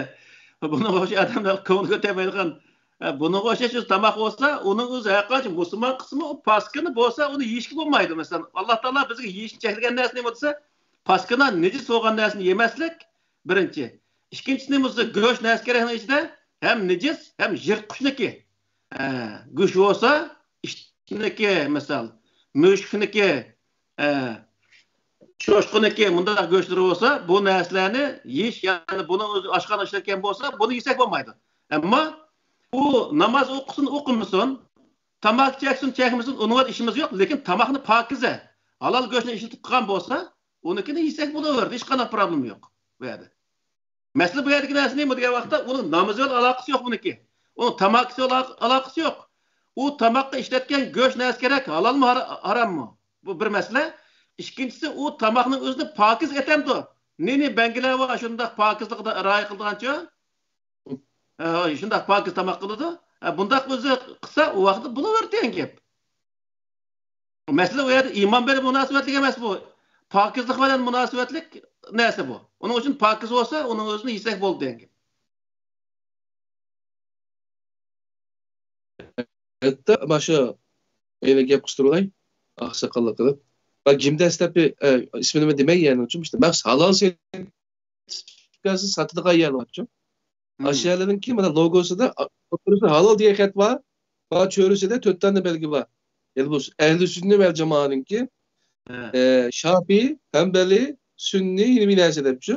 بۇنىڭغا ئوخشاش ئادەملەر كۆڭۈل كۆتەرمەيدىغان. ئە، بۇنىڭغا ئوخشاش تاماق بولسا، ئۇنىڭ ئۆزى ھەرقانچە مۇسۇلمان قىلسىمۇ، ئۇ پاسكىنا بولسا، ئۇنى يېيىشكە بولمايدۇ. مەسىلەن، ئاللا تائالا بىزگە يېيىشنى چەكلىگەن نەرسە نېمە دېسە، پاسكىنا نىجىس بولغان نەرسىنى يېمەسلىك، بىرىنچى. ئىككىنچىسى نېمە دېسە، گۆش نەرسە كېرەكنىڭ ئىچىدە ھەم نىجىس، ھەم يىرتقۇچنىكى. ئە، گۆش بولسا، ئىتنىكى، مىسال، مۈشۈكنىكى، ئە، چوشقىنىكى، مۇنداق گۆشلىرى بولسا، بۇ نەرسىلەرنى يېيىش، يەنى بۇنىڭ ئۆزى ئاشخانا ئىشلەتكەن بولسا، بۇنى يېسەك بولمايدۇ. ئەمما ئۇ ناماز ئوقۇسۇن، ئوقۇمىسۇن، تاماكا چەكسۇن، چەكمىسۇن، ئۇنىڭغا ئىشىمىز يوق. لېكىن تاماقنى پاكىزە، ھالال گۆشنى ئىشلىتىپ قىلغان بولسا، ئۇنىڭكىنى يېسەك بولۇۋەردى. ھېچقانداق پروبلېما يوق بۇ يەردە. مەسىلە بۇ يەردىكى نەرسە نېمە دېگەن ۋاقىتتا، ئۇنىڭ نامىزى بىلەن ئالاقىسى يوق بۇنىڭكى. ئۇنىڭ تاماكىسى بىلەن ئالاقىسى يوق. ئۇ تاماققا ئىشلەتكەن گۆش نەرسە كېرەك، ھالالمۇ، ھار-، ھاراممۇ؟ بۇ بىر مەسىلە. ئىككىنچىسى، ئۇ تاماقنىڭ ئۆزىنى پاكىز ئېتەمدۇ؟ نى-نى بەڭگىلەر بار شۇنداق پاكىزلىقىدا رىئايە قىلىدىغانچۇ؟ ھە، شۇنداق پاكىز تاماق قىلىدۇ. ھە، بۇنداق ئۆزى قىلسا، ئۇ ۋاقىتتا بولۇۋېرىدۇ دېگەن گەپ. مەسىلە ئۇ يەردە ئىمان بىلەن مۇناسىۋەتلىك ئەمەس بۇ. پاكىزلىق بىلەن مۇناسىۋەتلىك نەرسە بۇ. ئۇنىڭ ئۈچۈن پاكىز بولسا، ئۇنىڭ ئۆزىنى يېسەك بولدى دېگەن گەپ. ھەتتا مانا شۇ يەنە گەپ قىستۇرۇلاي، ئاقساقاللىق قىلىپ. مانا گىمدەس دەپ، ئە، ئىسمىنى دېمەي يەنى ئۈچۈن ئىشتە مەخسۇس ھالال سېرتىفىكاسى ساتىدىغان يەر بارچۇ. ئاشۇ يەرلەرنىڭكى مانا لوگوسىدا ئوتتۇرىسىدا ھالال دېگەن خەت بار. مانا چۆرىسىدە تۆت دانە بەلگە بار. يەنى بۇ ئەھلى سۈننە ۋەل جامائەنىڭكى، ئە، شافىي، ھەمبەلى، سۈننى، يەنە بىر نەرسە دەپچۇ.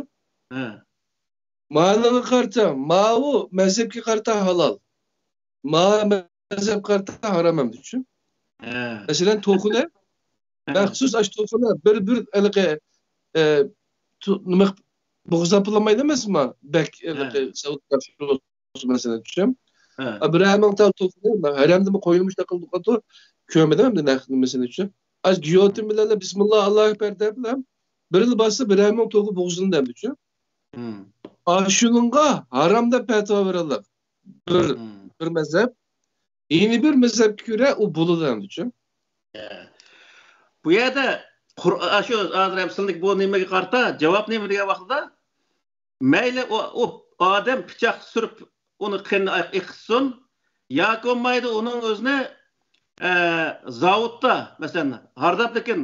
مانىڭغا قارىتا، ماۋۇ مەزھەپكە قارىتا ھالال. ما مەزھەپكە قارىتا ھارام ئەمدىچۇ. مەسىلەن، توخۇنى، مەخسۇس ئاشۇ توخۇنى بىر، بىر ھېلىقى، ئە، نېمە، بوغۇزلاپ بولمايدۇ ئەمەسمۇ؟ بەك ھېلىقى سەۋت مەسىلەن چۈشۈم. بىرەر مىڭ تال توخۇنى ھەرەمدىمۇ قويۇلمۇش قىلدۇق، كۆرمىدىم ئەمدى نەق نېمىسىنى چۈشۈم. ئاز گىيوتىن بىلەن بىسمىللا، ئاللاھۇ ئەكبەر دەپ بىلەن بىرلا باسسا بىرەر مىڭ توخۇ بوغۇزلىنىدۇ ئەمدىچۇ. ئاشۇنىڭغا ھارام دەپ پەتىۋا بېرىلىدۇ. بىر، بىر مەزھەپ. يەنە بىر مەزھەپكە كۆرە ئۇ بولىدۇ ئەمدىچۇ. بۇ يەردە قۇر-، ئاشۇ ھازىر ھەم سىلىنىڭ بۇ نېمىگە قارىتا، جاۋاب نېمە دېگەن ۋاقتىدا، مەيلى ئۇ، ئۇ ئادەم پىچاق سۈرۈپ ئۇنى قېنىنى ئېقىتسۇن، ياكى بولمايدۇ ئۇنىڭ ئۆزىنى، ئە، زاۋۇتتا، مەسىلەن، ھارداپلىكىن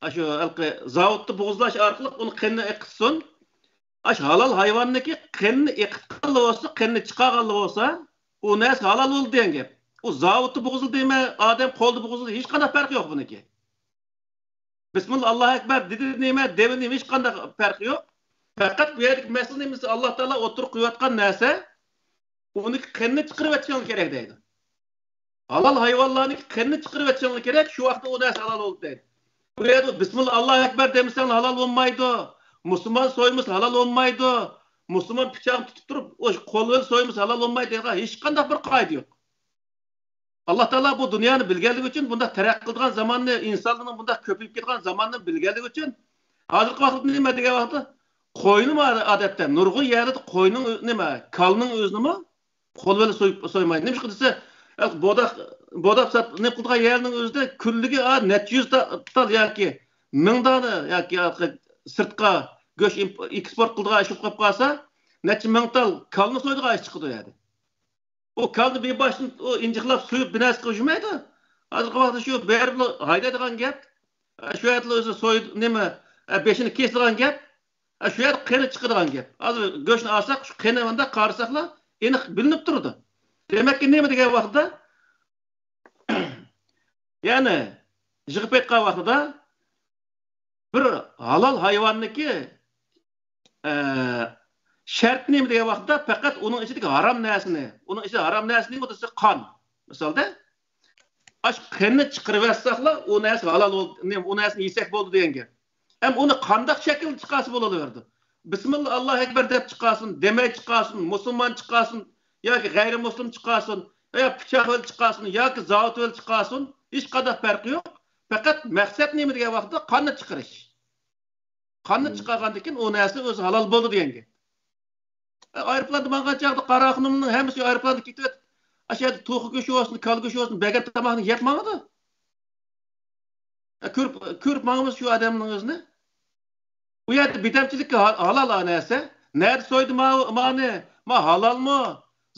ئاشۇ ھېلىقى زاۋۇتتا بوغۇزلاش ئارقىلىق ئۇنى قېنىنى ئېقىتسۇن. ئاشۇ ھالال ھايۋاننىڭكى قېنىنى ئېقىتقانلا بولسا، قېنىنى چىقارغانلا بولسا، ئۇ نەرسە ھالال بولدى دېگەن گەپ. ئۇ زاۋۇتتا بوغۇزلىدى دېمە، ئادەم قولدا بوغۇزلىدى، ھېچقانداق پەرقى يوق بۇنىڭكى. بىسمىللا، ئاللاھۇ ئەكبەر دېدى دېمە، دېمىدى دېمە، ھېچقانداق پەرقى يوق. پەقەت بۇ يەردىكى مەسىلە نېمىسى، ئاللا تائالا ئوتتۇرىغا قويۇۋاتقان نەرسە، ئۇنىڭكى قېنىنى چىقىرىۋېتىشىڭلار كېرەك دەيدۇ. ھالال ھايۋانلارنىڭكى قېنىنى چىقىرىۋېتىشىڭلار كېرەك، شۇ ۋاقىتتا ئۇ نەرسە ھالال بولدى دەيدۇ. بۇ يەردە بىسمىللا، ئاللاھۇ ئەكبەر دېمىسەڭلار ھالال بولمايدۇ. مۇسۇلمان سويمىسا ھالال بولمايدۇ. مۇسۇلمان پىچاقنى تۇتۇپ تۇرۇپ، ئۇ قول بىلەن سويمىسا ھالال بولمايدۇ دەيدىغان ھېچقانداق بىر قائىدە يوق. ئاللا تائالا بۇ دۇنيانى بىلگەنلىكى ئۈچۈن، بۇنداق تەرەققىي قىلىدىغان زاماننى، ئىنسانلارنىڭ بۇنداق كۆپىيىپ كېتىدىغان زاماننى بىلگەنلىكى ئۈچۈن، ھازىرقى ۋاقىتتا نېمە دېگەن ۋاقىتتا، قوينىمۇ ئادەتتە نۇرغۇن يەرلەردە قوينىڭ ئۆ-، نېمە، كالىنىڭ ئۆزىنىمۇ قول بىلەن سويۇپ، سويمايدۇ. نېمىشقا دېسە، بوداق، بوداق سات-، نېمە قىلىدىغان يەرنىڭ ئۆزىدە كۈنلۈكى، ئا، نەچچە يۈز تا-، تال ياكى مىڭ دانە ياكى سىرتقا گۆش ئىمپ-، ئېكسپورت قىلىدىغان ئىش بولۇپ قالسا، نەچچە مىڭ تال كالىنى سويىدىغان ئىش چىقىدۇ ئۇ يەردە. ئۇ كالىنى بىر باشتىن ئۇ ئىنجىقلاپ سويۇپ بىر نەرسە قىلىپ يۈرمەيدۇ. ھازىرقى ۋاقىتتا شۇ بېرىپلا ھايدايدىغان گەپ. شۇ يەردىلا ئۆزى سويىدۇ، نېمە، بېشىنى كېسىدىغان گەپ. شۇ يەردە قېنى چىقىدىغان گەپ. ھازىر گۆشنى ئالساق، شۇ قېنى مۇنداق قارىساقلا ئېنىق بىلىنىپ تۇرىدۇ. دېمەككى، نېمە دېگەن ۋاقىتتا، يەنى يىغىپ ئېيتقان ۋاقتىدا، بىر ھالال ھايۋاننىڭكى، ئە، شەرتى نېمە دېگەن ۋاقىتتا، پەقەت ئۇنىڭ ئىچىدىكى ھارام نەرسىنى، ئۇنىڭ ئىچىدە ھارام نەرسە نېمە دېسە، قان. مىسالدا، ئاشۇ قېنىنى چىقىرىۋەتسەكلا، ئۇ نەرسە ھالال بولدى، نېمە، ئۇ نەرسىنى يېسەك بولدى دېگەن گەپ. ھەم ئۇنى قانداق شەكىلدە چىقارسا بولۇۋېرىدۇ. بىسمىللا، ئاللاھۇ ئەكبەر دەپ چىقارسۇن، دېمەي چىقارسۇن، مۇسۇلمان چىقارسۇن ياكى غەيرىي مۇسلىم چىقارسۇن، يا پىچاق بىلەن چىقارسۇن ياكى زاۋۇت بىلەن چىقارسۇن، ھېچقانداق پەرقى يوق. پەقەت مەقسەت نېمە دېگەن ۋاقىتتا قاننى چىقىرىش. قاننى چىقارغاندىن كېيىن ئۇ نەرسە ئۆزى ھالال بولدى دېگەن گەپ. ئايروپىلاندا ماڭغان چاغدا قاراخانىيلارنىڭ ھەممىسى ئايروپىلاندا كېتىۋېتىپ، ئاشۇ يەردە توخۇ گۆشى بولسۇن، كالا گۆشى بولسۇن، بەرگەن تاماقنى يەپ ماڭىدۇ. ئە، كۆرۈپ، كۆرۈپ ماڭىمىز شۇ ئادەمنىڭ ئۆزىنى. ئۇ يەردە بىردەمچىلىككە ھا-، ھالال ئا نەرسە. نەدە سويدى ما-، مانى؟ ما ھالالمۇ؟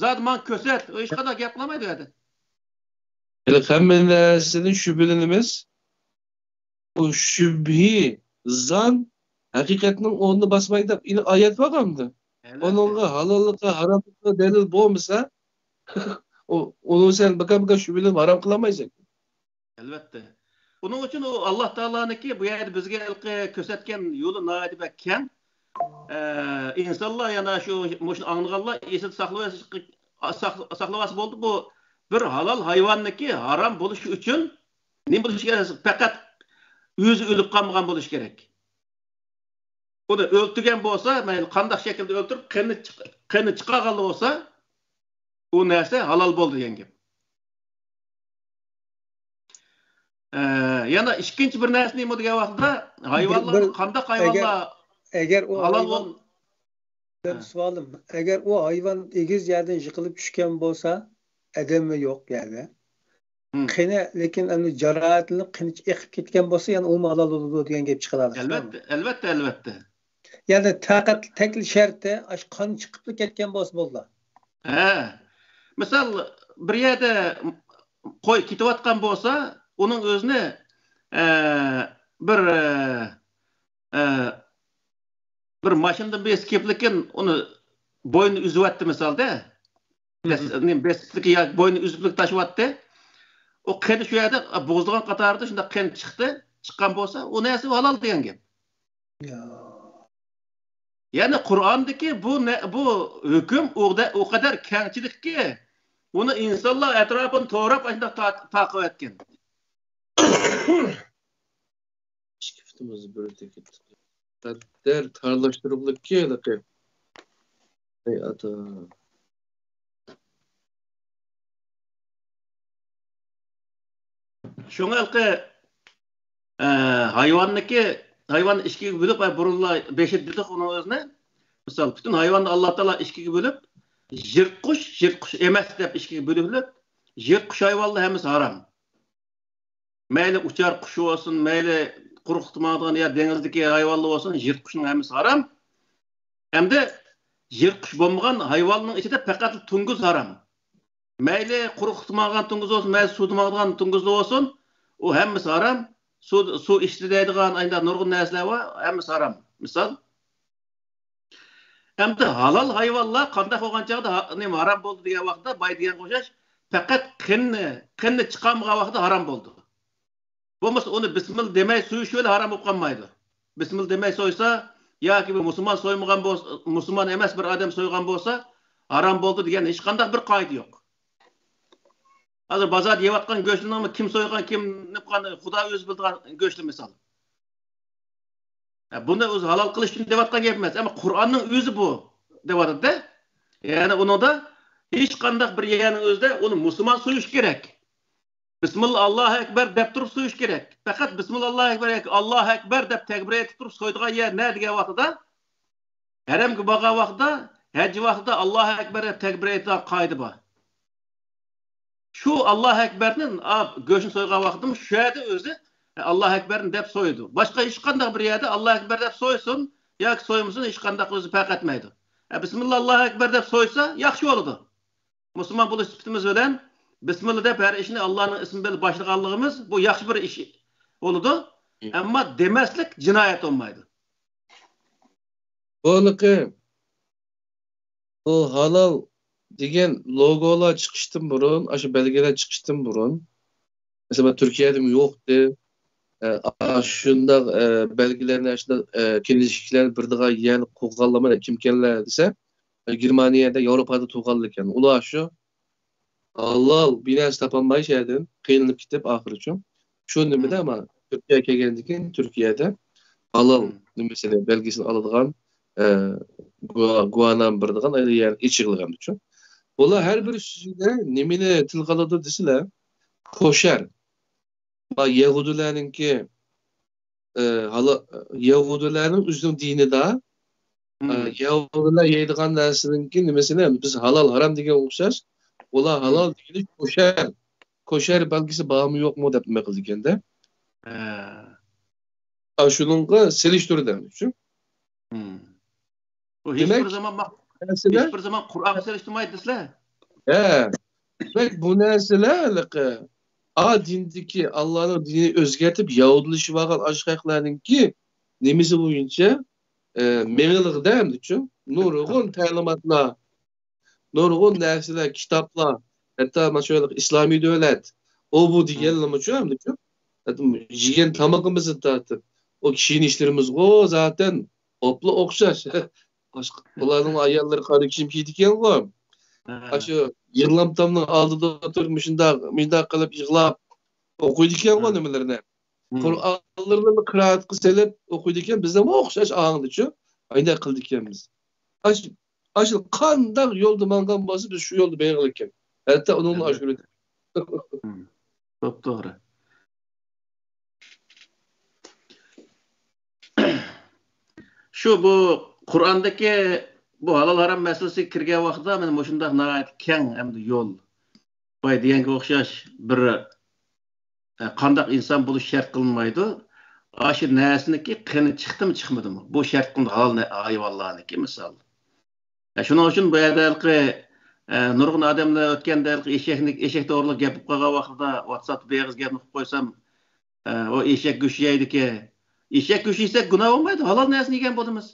زادى ماڭا كۆرسەت. ھېچقانداق گەپ قىلالمايدۇ ئۇ يەردە. ھېلى ھەممە نەرسىدىن شۈبھىلىنىمىز. بۇ شۈبھە زان ھەقىقەتنىڭ ئورنىنى باسمايدۇ دەپ ئايەت بارغانمىدى؟ ئۇنىڭغا ھالاللىقى، ھاراملىقى دەلىل بولمىسا، ئۇ-، ئۇنى سەن بىكار-بىكار شۈبھىلىنىپ ھارام قىلالمايسەن. ئەلۋەتتە. ئۇنىڭ ئۈچۈن ئۇ ئاللا تائالانىڭكى بۇ يەردە بىزگە ھېلىقى كۆرسەتكەن يولى ناھايىتى بەك كەڭ. ئە، ئىنسانلار يەنە شۇ، مۇشۇنى ئاڭلىغانلار ئېسىدە ساقلىۋالسا، ساقلىۋالسا بولدى. بۇ بىر ھالال ھايۋاننىڭكى ھارام بولۇشى ئۈچۈن نېمە بولۇشى كېرەك؟ پەقەت ئۆزى ئۆلۈپ قالمىغان بولۇشى كېرەك. ئۇنى ئۆلتۈرگەن بولسا، مەيلى قانداق شەكىلدە ئۆلتۈرۈپ، قېنى چىق-، قېنى چىقارغانلا بولسا، ئۇ نەرسە ھالال بولدى دېگەن گەپ. ئە، يەنە ئىككىنچى بىر نەرسە نېمە دېگەن ۋاقىتتا، ھايۋانلار، بىر، قانداق ھايۋانلار ئەگەر ئۇ ھالال ھايۋان بول-، مېنىڭ سوئالىم، ئەگەر ئۇ ھايۋان ئېگىز يەردىن يىقىلىپ چۈشكەن بولسا، ئادەممۇ يوق يەردە. قېنى، لېكىن ئەمدى جاراھەتلىنىپ قېنى ئېقىپ كەتكەن بولسا، يەنە ئۇمۇ ھالال بولىدۇ دېگەن گەپ چىقىدۇ. ئەلۋەتتە، ئەلۋەتتە، ئەلۋەتتە. يەنى پەقەت تەكلى شەرتى ئاشۇ قان چىقىپلا كەتكەن بولسا بولدى. ھە. مىسال، بىر يەردە قوي كېتىۋاتقان بولسا، ئۇنىڭ ئۆزىنى، ئە، بىر، ئە، ئە، بىر ماشىنىدىن بىرسى كېلىپلىكىن ئۇنى بوينىنى ئۈزۈۋەتتى مىسالدا. بېسىپلىكى ياكى بوينىنى ئۈزۈپلىك تاشلىۋەتتى. ئۇ قېنى شۇ يەردە بوغۇزلىغان قاتارىدا شۇنداق قېنى چىقتى. چىققان بولسا، ئۇ نەرسە ھالال دېگەن گەپ. يا. يەنى قۇرئاندىكى بۇ نە-، بۇ ھۆكۈم ئۇ دە-، ئۇ قەدەر كەڭچىلىككى، ئۇنى ئىنسانلار ئەتراپىنى توراپ ئاشۇنداق تا-، تارقىۋەتكەن. ئىككى پۇتىمىزنى بىر تېگىپ، قەدەر تارلاشتۇرۇقلۇقكى ھېلىقى. ئەي ئاتا. شۇڭا ھېلىقى، ئە، ھايۋاننىكى، ھايۋاننى ئىككىگە بۆلۈپ، ئە، بۇرۇنلا بېشىدا دېدۇق ئۇنىڭ ئۆزىنى. مىسال، پۈتۈن ھايۋاننى ئاللا تائالا ئىككىگە بۆلۈپ، يىرتقۇچ، يىرتقۇچ ئەمەس دەپ ئىككىگە بۆلۈپ، يىرتقۇچ ھايۋانلار ھەممىسى ھارام. مەيلى ئۇچار قۇش بولسۇن، مەيلى قۇرۇقلۇقتا ماڭىدىغان يا دېڭىزدىكى ھايۋانلار بولسۇن، يىرتقۇچنىڭ ھەممىسى ھارام. ئەمدى يىرتقۇچ بولمىغان ھايۋاننىڭ ئىچىدە پەقەت توڭگۇز ھارام. مەيلى قۇرۇقلۇقتا ماڭغان توڭگۇز بولسۇن، مەيلى سۇدا ماڭىدىغان توڭگۇزلا بولسۇن، ئۇ ھەممىسى ھارام. سۇ، سۇ ئىچىدە دەيدىغان ئاينداق نۇرغۇن نەرسىلەر بار، ھەممىسى ھارام. مىسال. ئەمدى ھالال ھايۋانلار قانداق بولغان چاغدا ھا-، نېمە ھارام بولدى دېگەن ۋاقىتتا، بايا دېگەنگە ئوخشاش، پەقەت قېنىنى، قېنىنى چىقارمىغان ۋاقىتتا ھارام بولىدۇ. بولمىسا ئۇنى بىسمىللا دېمەي سويۇش بىلەن ھارام بولۇپ قالمايدۇ. بىسمىللا دېمەي سويسا ياكى بۇ مۇسۇلمان سويمىغان بولسا، مۇسۇلمان ئەمەس بىر ئادەم سويغان بولسا، ھارام بولدى دېگەن ھېچقانداق بىر قائىدە يوق. ھازىر بازاردا يەۋاتقان گۆشلىرىنىڭمۇ كىم سويغان، كىم نېمە قىلغان، خۇدا ئۆزى بىلىدىغان گۆشلەر مىسال. ھە، بۇنى ئۆزى ھالال قىلىش ئۈچۈن دەۋاتقان گەپ ئەمەس، ئەمما قۇرئاننىڭ ئۆزى بۇ دەۋاتىدۇ. يەنى ئۇنىڭدا ھېچقانداق بىر يەرنىڭ ئۆزىدە ئۇنى مۇسۇلمان سويۇش كېرەك. بىسمىللا، ئاللاھۇ ئەكبەر دەپ تۇرۇپ سويۇش كېرەك. پەقەت بىسمىللا، ئاللاھۇ ئەكبەر ياكى ئاللاھۇ ئەكبەر دەپ تەكبىر ئېيتىپ تۇرۇپ سويىدىغان يەر نە دېگەن ۋاقتىدا، ھەرەمگە بارغان ۋاقتىدا، ھەج ۋاقتىدا ئاللاھۇ ئەكبەر دەپ تەكبىر ئېيتىدىغان قائىدە بار. شۇ ئاللاھۇ ئەكبەرنى، ئا، گۆشنى سويغان ۋاقتىمۇ شۇ يەردە ئۆزى، ئە، ئاللاھۇ ئەكبەرنى دەپ سويىدۇ. باشقا ھېچقانداق بىر يەردە ئاللاھۇ ئەكبەر دەپ سويسۇن ياكى سويمىسۇن، ھېچقانداق ئۆزى پەرق ئەتمەيدۇ. ئە، بىسمىللا، ئاللاھۇ ئەكبەر دەپ سويسا ياخشى بولىدۇ. مۇسۇلمان بولۇش سۈپىتىمىز بىلەن بىسمىللا دەپ ھەر ئىشنى ئاللانىڭ ئىسمى بىلەن باشلىغانلىقىمىز بۇ ياخشى بىر ئىش بولىدۇ. ئەمما دېمەسلىك جىنايەت بولمايدۇ. بولىقى، بۇ ھالال دېگەن لوگولار چىقىشتىن بۇرۇن، ئاشۇ بەلگىلەر چىقىشتىن بۇرۇن، مەسىلەن، تۈركىيەدىمۇ يوقتى. ئە، ئاشۇنداق، ئە، بەلگىلەرنى، ئاشۇنداق، ئە، كىنىشكىلەرنى بېرىدىغان يەرنى قۇرغانلىرى كىمكەنلەر دېسە، ئە، گېرمانىيەدە، ياۋروپادا تۇرغانلىكەن. ئۇلار شۇ ھالال بىر نەرسە تاپالماي شۇ يەردىن قىينىلىپ كېتىپ ئاخىرىچۇ. شۇ نېمىدە، مانا، تۈركىيەگە كەلگەندىن كېيىن تۈركىيەدە ھالال نېمىسىنى، بەلگىسىنى ئالىدىغان، ئە، گۇا-، گۇۋاھنامە بېرىدىغان يەر ئېچىلغانچۇ. بۇلار ھەر بىر سۆزىدە نېمىنى تىلغا ئالىدۇ دېسىلە، كوشەر. ما يەھۇدىيلارنىڭكى، ئە، ھالا-، يەھۇدىيلارنىڭ ئۆزىنىڭ دىنىدا، ئە، يەھۇدىيلار يەيدىغان نەرسىنىڭكى نېمىسىنى بىز ھالال، ھارام دېگەن ئوخشاش، ئۇلار ھالال دېگىنى كوشەر. كوشەر بەلگىسى بارمۇ يوقمۇ دەپ نېمە قىلىدىكەن-دە. ئاشۇنىڭغا سېلىشتۇرىدۇ ئەمدى شۇ. ئۇ ھېچ بىر زامان ماق- ھېچ بىر زامان قۇرئانغا سېلىشتۇرمايدۇ دېسىلە. ھە. دېمەك، بۇ نەرسىلەر ھېلىقى ئا دىندىكى، ئاللانىڭ دىنىنى ئۆزگەرتىپ ياھۇدىيلىشىۋالغان ئاشۇ خەقلەرنىڭكى نېمىسى بويىچە، ئە، مېڭىلىقىدا ئەمدىچۇ نۇرغۇن تەلىماتلار، نۇرغۇن نەرسىلەر، كىتابلار، ھەتتا مانا شۇ ئىسلامىي دۆلەت، ئۇ بۇ دېگەنلىرىمۇچۇ ئەمدىچۇ يېگەن تامىقىمىزدىن تارتىپ، ئۇ كىيىنىشلىرىمىزغۇ زاتەن ئوپلا ئوخشاش. ئۇلارنىڭ ئاياللىرى قارا كىيىم كىيىدىكەنغۇ. ئاشۇ يىغلام تامنىڭ ئالدىدا ئولتۇرۇپ مۇشۇنداق، مۇشۇنداق قىلىپ يىغلاپ ئوقۇيدىكەنغۇ نېمىلىرىنى. قۇرئانلىرىنى قىرائەتكە سېلىپ ئوقۇيدىكەن، بىزنىڭ ئوخشاش ئاڭدىچۇ ئاينداق قىلىدىكەنمىز. ئاشۇ قانداق يولدا ماڭغان بولسا، بىز شۇ يولدا مېڭىلىكەن. ھەتتا ئۇنىڭدىن ئاشۇرىدۇ. توپتوغرا. شۇ بۇ قۇرئاندىكى بۇ ھالال ھارام مەسىلىسىگە كىرگەن ۋاقىتتا مانا مۇشۇنداق ناھايىتى كەڭ ئەمدى يول. بايا دېگەنگە ئوخشاش بىر، ئە، قانداق ئىنسان بولۇش شەرت قىلىنمايدۇ. ئاشۇ نەرسىنىڭكى قېنى چىقتىمۇ چىقمىدىمۇ؟ بۇ شەرت قىلىنىدۇ ھالال نە- ھايۋانلارنىڭكى مىسال. ئە، شۇنىڭ ئۈچۈن بۇ يەردە ھېلىقى، ئە، نۇرغۇن ئادەملەر ئۆتكەندە ھېلىقى ئېشەكنى، ئېشەك توغرىلىق گەپ قىلىپ قالغان ۋاقتىدا ۋاتساپتا بىر ئېغىز گەپنى قىلىپ قويسام، ئە، ئۇ ئېشەك گۆشى يەيدىكەن. ئېشەك گۆشى يېسەك گۇناھ بولمايدۇ، ھالال نەرسىنى يېگەن بولىمىز.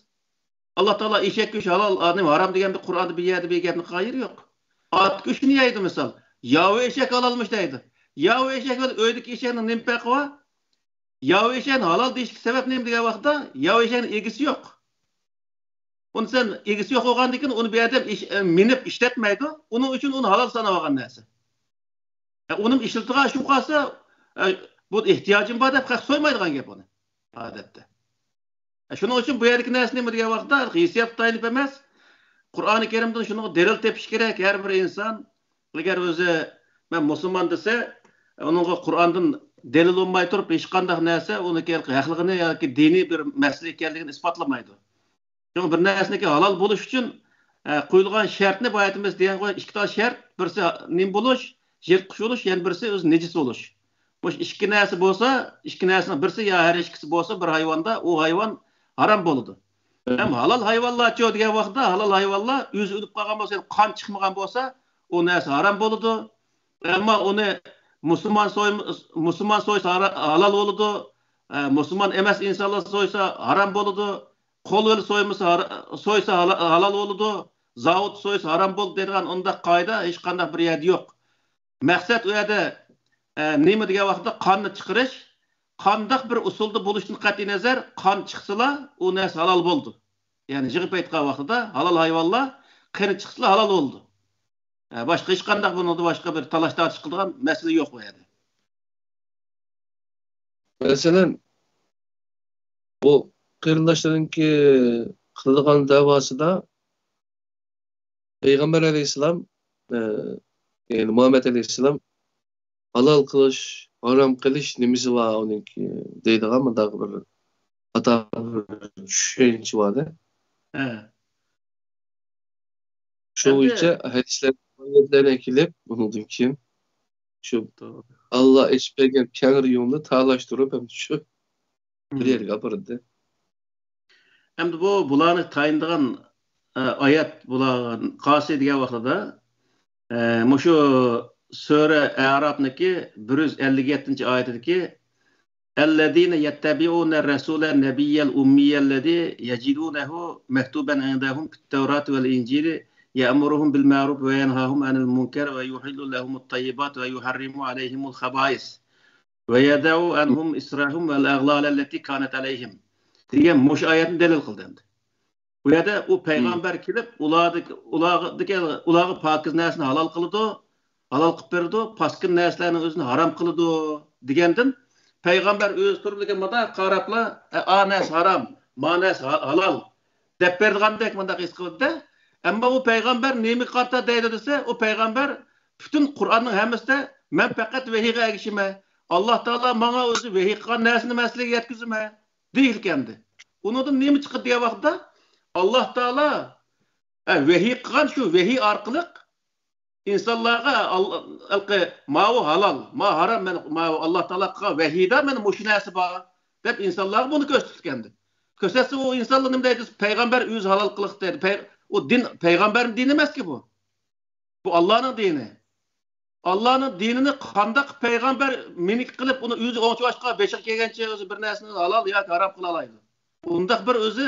ئاللا تائالا ئېشەك گۆشى ھالال، ئا، نېمە ھارام دېگەندە قۇرئاندا بىر يەردە بىر گەپنى قىلغان يېرى يوق. ئات گۆشىنى يەيدۇ مىسال. ياۋا ئېشەك ھالالمىش دەيدۇ. ياۋا ئېشەك بىلەن ئۆيدىكى ئېشەكنىڭ نېمە پەرقى بار؟ ياۋا ئېشەكنى ھالال دېيىشلىك سەۋەب نېمە دېگەن ۋاقىتتا، ياۋا ئېشەكنىڭ ئىگىسى يوق. ئۇنى سەن ئىگىسى يوق بولغاندىن كېيىن ئۇنى بىر ئادەم ئىش-، ئە، مىنىپ ئىشلەتمەيدۇ. ئۇنىڭ ئۈچۈن ئۇنى ھالال ساناۋالغان نەرسە. ئە، ئۇنىمۇ ئىشلىتىدىغان ئىشىم قالسا، ئە، بۇ ئېھتىياجىم بار دەپ خەق سويمايدىغان گەپ ئۇنى، ئادەتتە. ئە، شۇنىڭ ئۈچۈن بۇ يەردىكى نەرسە نېمە دېگەن ۋاقىتتا، ھېسسىياتقا تايىنىپ ئەمەس، قۇرئانى كەرىمدىن شۇنىڭغا دەلىل تېپىش كېرەك. ھەر بىر ئىنسان، ئەگەر ئۆزى مەن مۇسۇلمان دېسە، ئۇنىڭغا قۇرئاندىن دەلىل بولماي تۇرۇپ، ھېچقانداق نەرسە ئۇنىڭكى ھەقلىقىنى ياكى دىنىي بىر مەسىلە ئىكەنلىكىنى ئىسپاتلىمايدۇ. شۇڭا بىر نەرسىنىڭكى ھالال بولۇش ئۈچۈن، ئە، قويۇلغان شەرتنى بايا ئېيتىمىز دېگەنغۇ، ئىككى تال شەرت، بىرسى نېمە بولۇش، يىرتقۇچ بولۇش، يەنە بىرسى ئۆزى نىجىس بولۇش. مۇشۇ ئىككى نەرسە بولسا، ئىككى نەرسىنىڭ بىرسى يا ھەر ئىككىسى بولسا بىر ھايۋاندا، ئۇ ھايۋان ھارام بولىدۇ. ھەم ھالال ھايۋانلارچۇ دېگەن ۋاقىتتا، ھالال ھايۋانلار ئۆزى ئۆلۈپ قالغان بولسا، يەنى قان چىقمىغان بولسا، ئۇ نەرسە ھارام بولىدۇ. ئەمما ئۇنى مۇسۇلمان سويما-، مۇسۇلمان سويسا ھارا-، ھالال بولىدۇ. ئە، مۇسۇلمان ئەمەس ئىنسانلار سويسا ھارام بولىدۇ. قول بىلەن سويمىسا ھار-، سويسا ھالا-، ھالال بولىدۇ. زاۋۇت سويسا ھارام بولىدۇ دەيدىغان ئۇنداق قائىدە ھېچقانداق بىر يەردە يوق. مەقسەت ئۇ يەردە، ئە، نېمە دېگەن ۋاقىتتا قاننى چىقىرىش، قانداق بىر ئۇسۇلدا بولۇشتىن قەتئىينەزەر، قان چىقسىلا ئۇ نەرسە ھالال بولىدۇ. يەنى يىغىپ ئېيتقان ۋاقتىدا ھالال ھايۋانلار قېنى چىقسىلا ھالال بولىدۇ. ئە، باشقا ھېچقانداق بۇنىڭدا باشقا بىر تالاش تارتىش قىلىدىغان مەسىلە يوق بۇ يەردە. مەسىلەن، بۇ قېرىنداشلىرىنىڭكى قىلىدىغان دەۋاسىدا پەيغەمبەر ئەلەيھىسسالام، ئە، يەنى مۇھەممەد ئەلەيھىسسالام ھالال قىلىش، ھارام قىلىش نېمىسى بار ئۇنىڭكى دەيدىغان مۇنداق بىر خاتا بىر چۈشەنچە بار-دە. ھە. شۇ بويىچە ھەدىسلەر، رىۋايەتلەرنى ئەكېلىپ، ئۇنىڭدىن كېيىن شۇ ئاللا ئېچىپ بەرگەن كەڭرى يولنى تالاشتۇرۇپ، ھەم شۇ بىر يەرگە ئاپىرىدۇ. ئەمدى بۇ بۇلارنى تايىنىدىغان، ئە، ئايەت بۇلار قايسى دېگەن ۋاقتىدا، ئە، مۇشۇ سۈرە ئەئراپنىڭكى بىر يۈز ئەللىك يەتتىنچى ئايىتىدىكى، الذين يتبعون الرسول النبي الأمي الذي يجدونه مكتوبا عندهم في التوراة والإنجيل يأمرهم بالمعروف وينهاهم عن المنكر ويحل لهم الطيبات ويحرم عليهم الخبائث ويضع عنهم إصرهم والأغلال التي كانت عليهم دېگەن مۇشۇ ئايەتنى دەلىل قىلدى ئەمدى. بۇ يەردە ئۇ پەيغەمبەر كېلىپ، ئۇلاردىكى، ئۇلارغا، ئۇلارغا پاكىز نەرسىنى ھالال قىلىدۇ، ھالال قىلىپ بېرىدۇ، پاسكىنا نەرسىلەرنى ئۆزىنى ھارام قىلىدۇ دېگەندىن، پەيغەمبەر ئۆزى تۇرۇپ لېكىن مۇنداق قاراپلا، ئە، ئا نەرسە ھارام، ما نەرسە ھا-، ھالال دەپ بېرىدىغاندەك مۇنداق ھېس قىلىدۇ-دە. ئەمما ئۇ پەيغەمبەر نېمىگە قارىتا دەيدۇ دېسە، ئۇ پەيغەمبەر پۈتۈن قۇرئاننىڭ ھەممىسىدە مەن پەقەت ۋەھىيگە ئەگىشىمەن. ئاللا تائالا ماڭا ئۆزى ۋەھىي قىلغان نەرسىنى مەن سىلەرگە يەتكۈزىمەن دېگىلىكەندى. ئۇنىڭدىن نېمە چىقىدۇ دېگەن ۋاقىتتا، ئاللا تائالا، ھە، ۋەھىي قىلغان شۇ ۋەھىي ئارقىلىق ئىنسانلارغا ئال-، ھېلىقى ماۋۇ ھالال، ما ھارام، مەن ماۋۇ ئاللا تائالا قىلغان ۋەھىيدا مانا مۇشۇ نەرسە بار دەپ ئىنسانلارغا بۇنى كۆرسىتىدىكەندى. كۆرسەتسە ئۇ ئىنسانلار نېمە دەيدۇ؟ پەيغەمبەر ئۆزى ھالال قىلىقتى دەيدۇ. پەي-، ئۇ دىن، پەيغەمبەرنىڭ دىنى ئەمەسكى بۇ. بۇ ئاللانىڭ دىنى. ئاللانىڭ دىنىنى قانداق پەيغەمبەر مىمىك قىلىپ ئۇنى ئۆزى ئوڭچىۋاشقا بېشىغا كەلگەنچە ئۆزى بىر نەرسىنى ھالال ياكى ھارام قىلالايدۇ؟ ئۇنداق بىر ئۆزى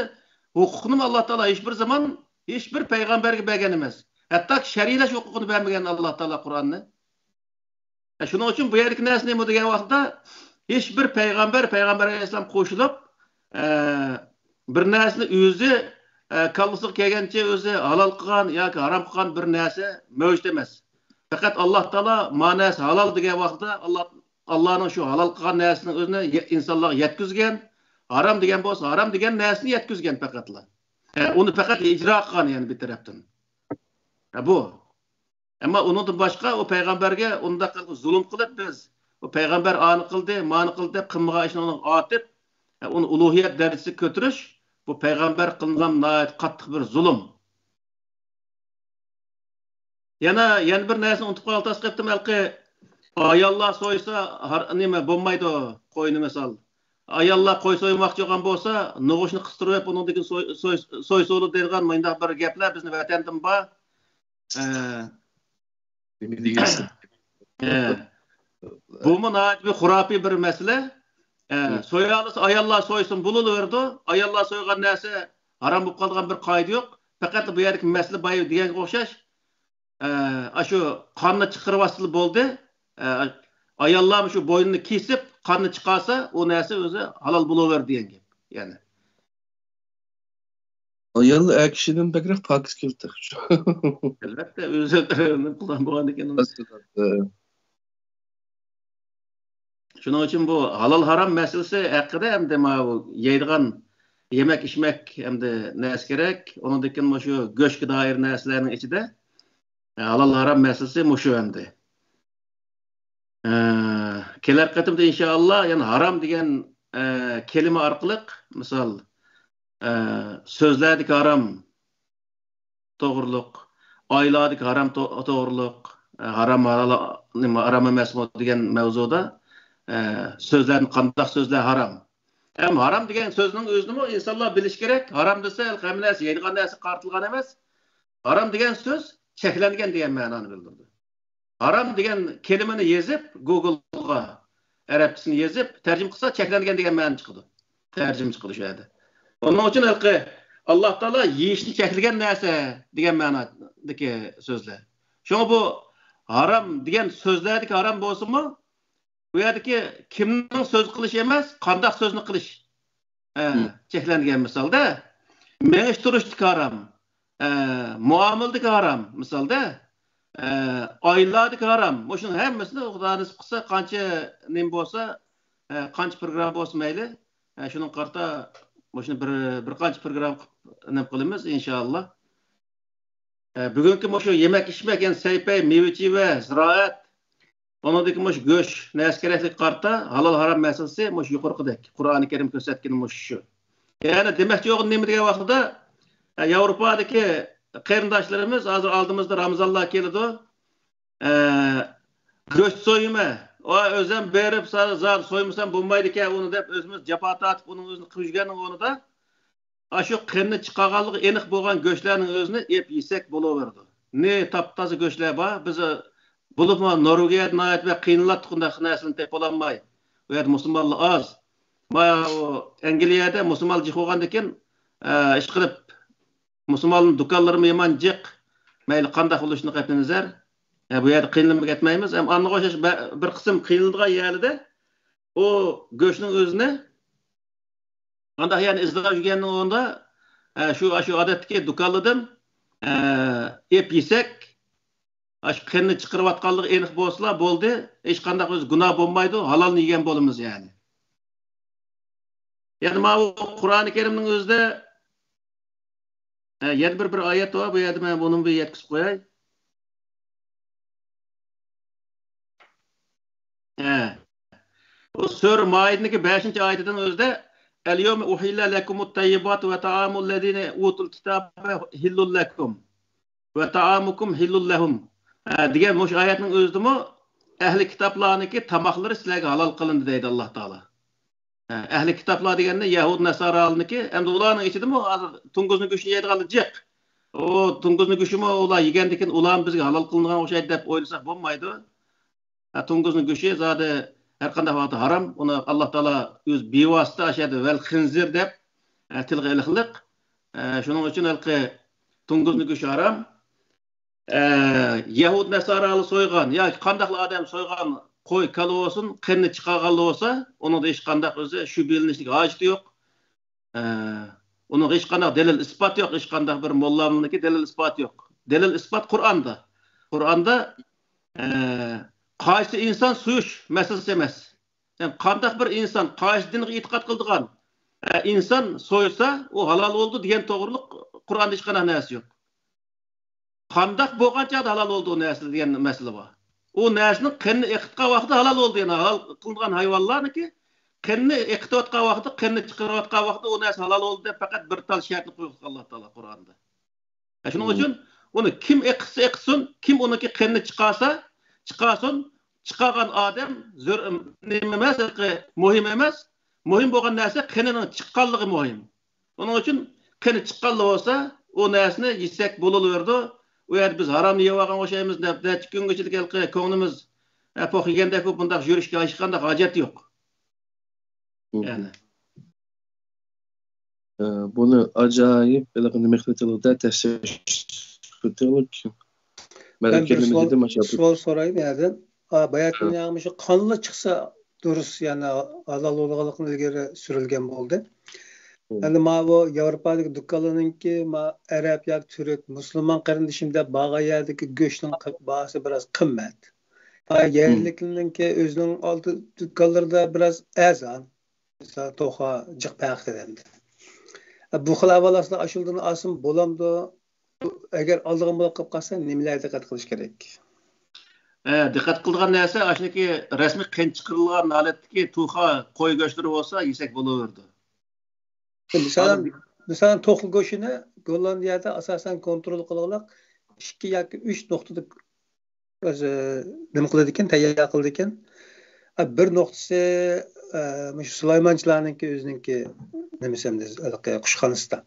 ھوقۇقنىمۇ ئاللا تائالا ھېچ بىر زامان ھېچ بىر پەيغەمبەرگە بەرگەن ئەمەس. ھەتتاكى شەرئىيلەش ھوقۇقىنى بەرمىگەن ئاللا تائالا قۇرئاننى. ئە، شۇنىڭ ئۈچۈن بۇ يەردىكى نەرسە نېمە دېگەن ۋاقىتتا، ھېچ بىر پەيغەمبەر، پەيغەمبەر ئەلەيھىسسالام قوشۇلۇپ، ئە، بىر نەرسىنى ئۆزى، ئە، كاللىسىغا كەلگەنچە ئۆزى ھالال قىلغان ياكى ھارام قىلغان بىر نەرسە مەۋجۇت ئەمەس. پەقەت ئاللا تائالا ما نەرسە ھالال دېگەن ۋاقتىدا ئاللا، ئاللانىڭ شۇ ھالال قىلغان نەرسىنىڭ ئۆزىنى يە-، ئىنسانلارغا يەتكۈزگەن، ھارام دېگەن بولسا ھارام دېگەن نەرسىنى يەتكۈزگەن پەقەتلا. ئە، ئۇنى پەقەت ئىجرا قىلغان يەنە بىر تەرەپتىن. ئە، بۇ. ئەمما ئۇنىڭدىن باشقا ئۇ پەيغەمبەرگە ئۇنداق قىلىپ زۇلۇم قىلىپ بىز، ئۇ پەيغەمبەر ئانى قىلدى، مانى قىلدى دەپ قىلمىغان ئىشنى ئۇنىڭغا ئارتىپ، ئە، ئۇنى ئۇلۇھىيەت دەرىجىسىگە كۆتۈرۈش، بۇ پەيغەمبەر قىلىنغان ناھايىتى قاتتىق بىر زۇلۇم. يەنە، يەنە بىر نەرسىنى ئۇنتۇپ قالغىلى تاس قېپتىم، ھېلىقى ئاياللار سويسا، ھار-، نېمە، بولمايدۇ، قوينى مىسال. ئاياللار قوي سويماقچى بولغان بولسا، نوغۇچنى قىستۇرۇپ، ئۇنىڭدىن كېيىن سوي-، سوي-، سويسۇلا دەيدىغان مۇنداق بىر گەپلەر بىزنىڭ ۋەتەندىمۇ بار. ئە، نېمە دېگەنسىز؟ ئە، بۇمۇ ناھايىتى بىر خۇراپىي بىر مەسىلە. ئە، سويالىسا ئاياللار سويسۇن بولۇۋېرىدۇ. ئاياللار سويغان نەرسە ھارام بولۇپ قالىدىغان بىر قائىدە يوق. پەقەت بۇ يەردىكى مەسىلە بايا دېگەنگە ئوخشاش. ئە، ئاشۇ قاننى چىقىرىۋاتسىلا بولدى. ئە، ئاياللار شۇ بوينىنى كېسىپ، قاننى چىقارسا، ئۇ نەرسە ئۆزى ھالال بولۇۋېرىدۇ دېگەن گەپ. يەنى. ئايال ئەر كىشىدىن بەكرەك پاكىز كېلىدۇ تېخىچۇ. ئەلۋەتتە، ئۆزى قىلغان بولغاندىكىن. شۇنىڭ ئۈچۈن بۇ ھالال ھارام مەسىلىسى ھەققىدە ئەمدى ماۋۇ يەيدىغان يېمەك ئىچمەك ئەمدى نەرسە كېرەك. ئۇنىڭدىن كېيىن مۇشۇ گۆشكە دائىر نەرسىلەرنىڭ ئىچىدە ھالال ھارام مەسىلىسى مۇشۇ ئەمدى. ئە، كېلەر قېتىمدا ئىنشائاللا يەنە ھارام دېگەن، ئە، كەلىمە ئارقىلىق، مىسال، ئە، سۆزلەردىكى ھارام توغرۇلۇق، ئايلاردىكى ھارام تو-، توغرۇلۇق، ئە، ھارام، ھالال، نېمە، ھارام ئەمەسمۇ دېگەن مەۋزۇدا، ئە، سۆزلەرنى قانداق سۆزلەر ھارام؟ ھەم ھارام دېگەن سۆزنىڭ ئۆزىنىمۇ ئىنسانلار بىلىشى كېرەك. ھارام دېسە ھەممە نەرسە، يەيدىغان نەرسە قارىتىلغان ئەمەس. ھارام دېگەن سۆز چەكلەنگەن دېگەن مەنانى بىلدۈرىدۇ. ھارام دېگەن كەلىمىنى يېزىپ، گوگلغا ئەرەبچىسىنى يېزىپ، تەرجىمە قىلسا، چەكلەنگەن دېگەن مەنە چىقىدۇ. تەرجىمە چىقىدۇ شۇ يەردە. ئۇنىڭ ئۈچۈن ھېلىقى ئاللا تائالا يېيىشنى چەكلىگەن نەرسە دېگەن مەنادىكى سۆزلەر. شۇڭا بۇ ھارام دېگەن سۆزلەردىكى ھارام بولسىمۇ، بۇ يەردىكى كىمنىڭ سۆز قىلىشى ئەمەس، قانداق سۆزنى قىلىش. ئە، چەكلەنگەن مىسالدا، مېڭىش تۇرۇشتىكى ھارام، ئە، مۇئامىلىدىكى ھارام، مىسالدا، ئە، ئايلاردىكى ھارام. مۇشۇنىڭ ھەممىسىنى خۇدا نېسىپ قىلسا، قانچە نېمە بولسا، ئە، قانچە پروگرامما بولسا مەيلى، ئە، شۇنىڭغا قارىتا مۇشۇنى بىر، بىر قانچە پروگرامما قىلىپ نېمە قىلىمىز، ئىنشائاللا. ئە، بۈگۈنكى مۇشۇ يېمەك ئىچمەك، يەنى سەي پەي، مېۋە چىۋە، زىرائەت، ئۇنىڭدىكى مۇشۇ گۆش، نەرسە كېرەكلىككە قارىتا ھالال ھارام مەسىلىسى مۇشۇ يۇقىرىقىدەك. قۇرئانى كەرىم كۆرسەتكىنى مۇشۇ شۇ. يەنى دېمەكچى بولغىنىم نېمە دېگەن ۋاقتىدا، ئە، ياۋروپادىكى قېرىنداشلىرىمىز ھازىر ئالدىمىزدا رامىزانلار كېلىدۇ. ئە، گۆش سويىمەن. ۋاي، ئۆزۈم بېرىپ سا-، زادى سويمىسام بولمايدىكەن ئۇنى دەپ ئۆزىمىز جاپا تارتىپ ئۇنىڭ ئۆزىنى قىلىپ يۈرگەننىڭ ئورنىدا، ئاشۇ قېنى چىقارغانلىقى ئېنىق بولغان گۆشلەرنىڭ ئۆزىنى ئېپ يېسەك بولۇۋېرىدۇ. نى تاپتازا گۆشلەر بار. بىز، بولۇپمۇ نورۋېگىيەدە ناھايىتى بەك قىينىلاتتۇق ئۇنداق نەرسىلەرنى تېپىپ بولالماي. ئۇ يەردە مۇسۇلمانلار ئاز. مانا ئۇ ئەنگلىيەدە مۇسۇلمانلار جىق بولغاندىكىن، ئە، ئىشقىلىپ مۇسۇلمانلارنىڭ دۇكانلىرىمۇ يامان جىق. مەيلى قانداق بولۇشىدىن قەتئىينەزەر، ئە، بۇ يەردە قىينىلىپ كەتمەيمىز. ھەم ئاندىغا ئوخشاش بە-، بىر قىسىم قىينىلىدىغان يەرلىدە ئۇ گۆشنىڭ ئۆزىنى قانداق يەرنى ئىزدەپ يۈرگەننىڭ ئورنىدا، ئە، شۇ، شۇ ئادەتتىكى دۇكانلاردىن، ئە، ئېپ يېسەك، ئاشۇ قېنىنى چىقىرىۋاتقانلىقى ئېنىق بولسىلا بولدى. ھېچقانداق ئۆزى گۇناھ بولمايدۇ، ھالالنى يېگەن بولىمىز يەنى. يەنە ماۋۇ قۇرئانى كەرىمنىڭ ئۆزىدە، ئە، يەنە بىر، بىر ئايەت بار، بۇ يەردە مەن بۇنىمۇ بىر يەتكۈزۈپ قوياي. ھە. بۇ سۈرە مائىدىنىڭكى بەشىنچى ئايىتىدىن ئۆزىدە، اليوم أحل لكم الطيبات وطعام الذين أوتوا الكتاب حل لكم وطعامكم حل لهم. ئە، دېگەن مۇشۇ ئايەتنىڭ ئۆزىدىمۇ ئەھلى كىتابلارنىڭكى تاماقلىرى سىلەرگە ھالال قىلىندى دەيدۇ ئاللا تائالا. ئە، ئەھلى كىتابلار دېگەندە يەھۇد نەسارالىنىكى، ئەمدى ئۇلارنىڭ ئىچىدىمۇ ھازىر توڭگۇزنىڭ گۆشىنى يەيدىغانلار جىق. ئۇ توڭگۇزنىڭ گۆشىمۇ ئۇلار يېگەندىكىن ئۇلارمۇ بىزگە ھالال قىلىنغان ئوخشايدۇ دەپ ئويلىساق بولمايدۇ. ھە، توڭگۇزنىڭ گۆشى زادى ھەر قانداق ۋاقىتتا ھارام. ئۇنى ئاللا تائالا ئۆز بىۋاسىتە ئاشۇ يەردە ۋەل خىنزىر دەپ، ئە، تىلغا ئېلىقلىق. ئە، شۇنىڭ ئۈچۈن ھېلىقى توڭگۇزنىڭ گۆشى ھارام. ئە، يەھۇد نەسارالار سويغان ياكى قانداقلا ئادەم سويغان قوي، كالا بولسۇن، قېنىنى چىقارغانلا بولسا، ئۇنىڭدا ھېچقانداق ئۆزى شۈبھىلىنىشلىك ھاجىتى يوق. ئە، ئۇنىڭغا ھېچقانداق دەلىل ئىسپات يوق، ھېچقانداق بىر موللامنىڭكى دەلىل ئىسپاتى يوق. دەلىل ئىسپات قۇرئاندا. قۇرئاندا، ئە، قايسى ئىنسان سويۇش مەسىلىسى ئەمەس. يەنى قانداق بىر ئىنسان، قايسى دىنغا ئېتىقاد قىلىدىغان، ئە، ئىنسان سويسا، ئۇ ھالال بولىدۇ دېگەن توغرۇلۇق قۇرئاندا ھېچقانداق نەرسە يوق. قانداق بولغان چاغدا ھالال بولدى ئۇ نەرسە دېگەن مەسىلە بار. ئۇ نەرسىنىڭ قېنىنى ئېقىتقان ۋاقتىدا ھالال بولدى. يەنى ھالال قىلىنغان ھايۋانلارنىڭكى قېنىنى ئېقىتىۋاتقان ۋاقتىدا، قېنىنى چىقىرىۋاتقان ۋاقتىدا ئۇ نەرسە ھالال بولدى دەپ پەقەت بىر تال شەرتنى قويۇۋاتقان ئاللا تائالا قۇرئاندا. ھە، شۇنىڭ ئۈچۈن ئۇنى كىم ئېقىتسا ئېقىتسۇن، كىم ئۇنىڭكى قېنىنى چىقارسا چىقارسۇن، چىقارغان ئادەم زۆر-، نېمە ئەمەس، مۇھىم ئەمەس. مۇھىم بولغان نەرسە قېنىنىڭ چىققانلىقى مۇھىم. ئۇنىڭ ئۈچۈن قېنى چىققانلا بولسا، ئۇ نەرسىنى يېسەك بولۇۋېرىدۇ. ئۇ يەردە بىز ھارامنى يەۋالغان ئوخشايمىز دەپ، نەچچە كۈنگىچىلىك ھېلىقى كۆڭلىمىز، ئە، پوق يېگەندەك بولۇپ، بۇنداق يۈرۈشكە ھېچقانداق ھاجەت يوق. يەنى. ئە، بۇنى ئاجايىپ ھېلىقى نېمە قىلىۋېتىلدى، تەستىشىۋېتىلدى. مەن بىر سوئال، سوئال سوراي بۇ يەردىن. باياتىن ياغمىشى قانلا چىقسا دۇرۇس، يەنى ھالال بولغانلىقىنى ئىلگىرى سۈرۈلگەن بولدى. ئەمدى ماۋۇ ياۋروپادىكى دۇكانلارنىڭكى، ما ئەرەب ياكى تۈرك، مۇسۇلمان قېرىندىشىم دەپ بارغان يەردىكى گۆشنىڭ باھاسى بىراز قىممەت. يەرلىكلەرنىڭكى ئۆزىنىڭ ئالدى دۇكانلىرىدا بىراز ئەرزان. مىسال، توخۇ جىق پەرق قىلىدۇ. بۇ خىل ئەھۋال ئاستىدا ئاشۇلىدىن ئالسام بولامدۇ؟ ئەگەر ئالىدىغان بولۇپ قالسا، نېمىلەرگە دىققەت قىلىش كېرەك؟ ئە، دىققەت قىلىدىغان نەرسە ئاشۇنىڭكى رەسمىي قېنى چىقىرىلغان ھالەتتىكى توخۇ، قوي گۆشلىرى بولسا يېسەك بولۇۋېرىدۇ. مىسالەن، مىسالەن، توخۇ گۆشىنى گوللاندىيەدە ئاساسەن كونترول قىلغۇلۇق ئىككى ياكى ئۈچ نۇقتىدا ئۆزى نېمە قىلىدىكەن، تەييار قىلىدىكەن. بىر نۇقتىسى مۇشۇ سۇلايمانچىلارنىڭكى ئۆزىنىڭكى نېمىسى، قۇشخانىسىدا.